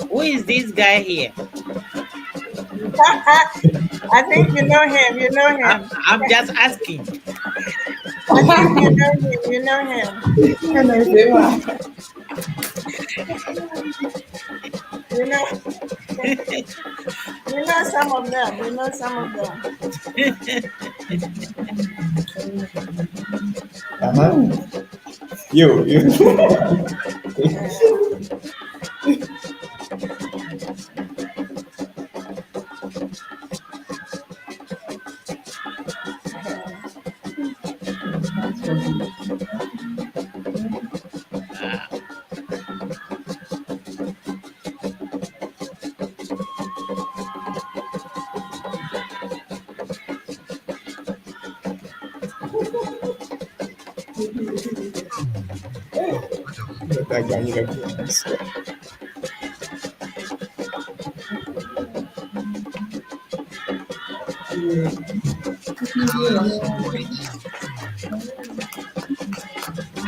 Who is this guy here? I think you know him. You know him. I'm just asking. I think you know him. You know him. You know. You know some of them. You know some of them. Uh-huh. You.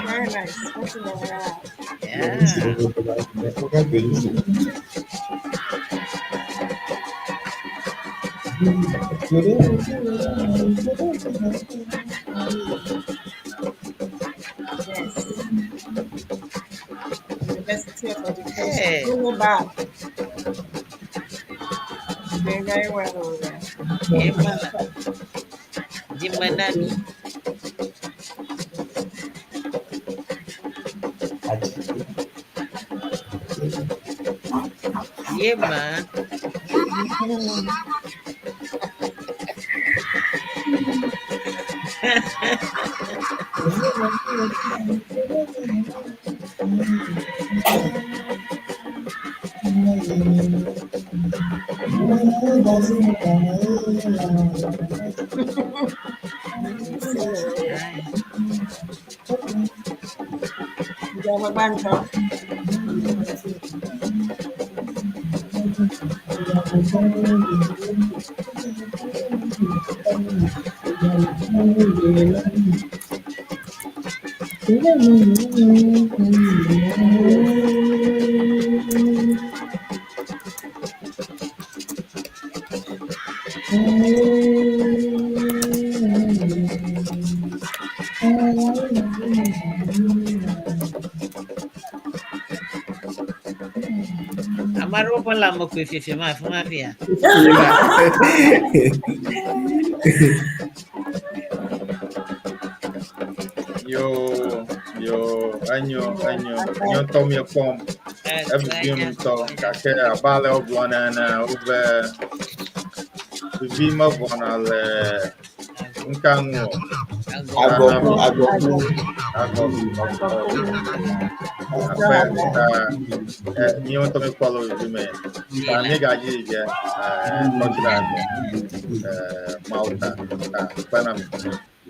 Very nice. Yeah. Yes. University of Education. Hey. Winneba. Doing very well over there. Jimanami. Yeah, man. Banjo. Amaro ƒe lãme koe fiefiem afi ma fia. Yo, yo, enyo, enyo, nye ŋutɔ miekpɔm. Evivim ŋutɔ gake abe ale wogblɔna ene wobe vivi mevɔna le ŋka ŋu o. Agɔku, agɔku. Agɔku, agɔku. Akpe ta míawo ŋutɔ míekpɔ le vivi me. Ta míegadzi yi ge kɔdzra gbe Mawu ta ta akpe na mi.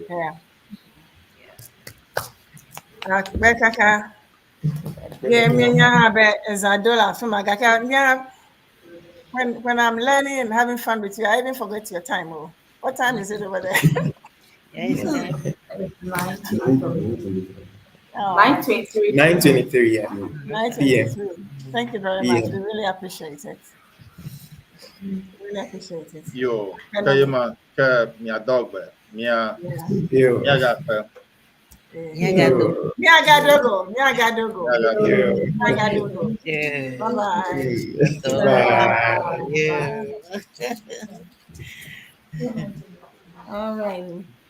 Yeah. Akpe kaka. Ye míenya hã be ezã do le afi ma gake mía when I'm learning and having fun with you, I even forget your time. Oh, what time is it over there? Oh. 9:23. 9:23, yeah. 9:23. Thank you very much. Yeah. We really appreciate it. Really appreciate it. Yo, ke ye ma ke miadɔ gbe mia Yo. miagakpe. Miagadogo. Miagadogo. Miagadogo. Yo. Miagadogo. Yeah. Bye bye. Bye. Yeah. All right.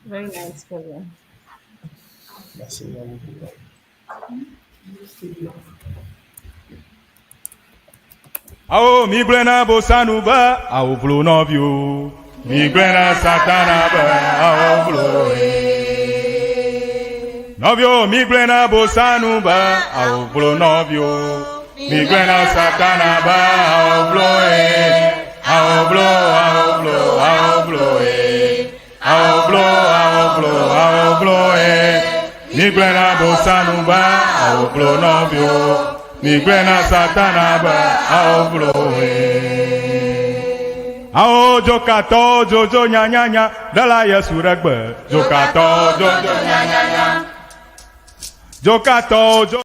Very nice program. Awo mi gblẽ na bosanu be awo vlo nɔviwo. Mi gblẽ na satana be awo vlo ye. Nɔviwo mi gblẽ na bosanu be awo vlo nɔviwo. Mi gblẽ na satana be awo vlo ye. Awo vlo, awo vlo, awo vlo ye. Awo vlo, awo vlo, awo vlo ye. Mi gblẽ na bosanu be awo vlo nɔviwo. Migblɔe na Satana be awovlo e. Awo dzokatɔwo dzodzo nyanyanya ɖela Yesu ɖe gbe. Dzokatɔwo dzodzo nyanyanya. Dzokatɔwo dzo.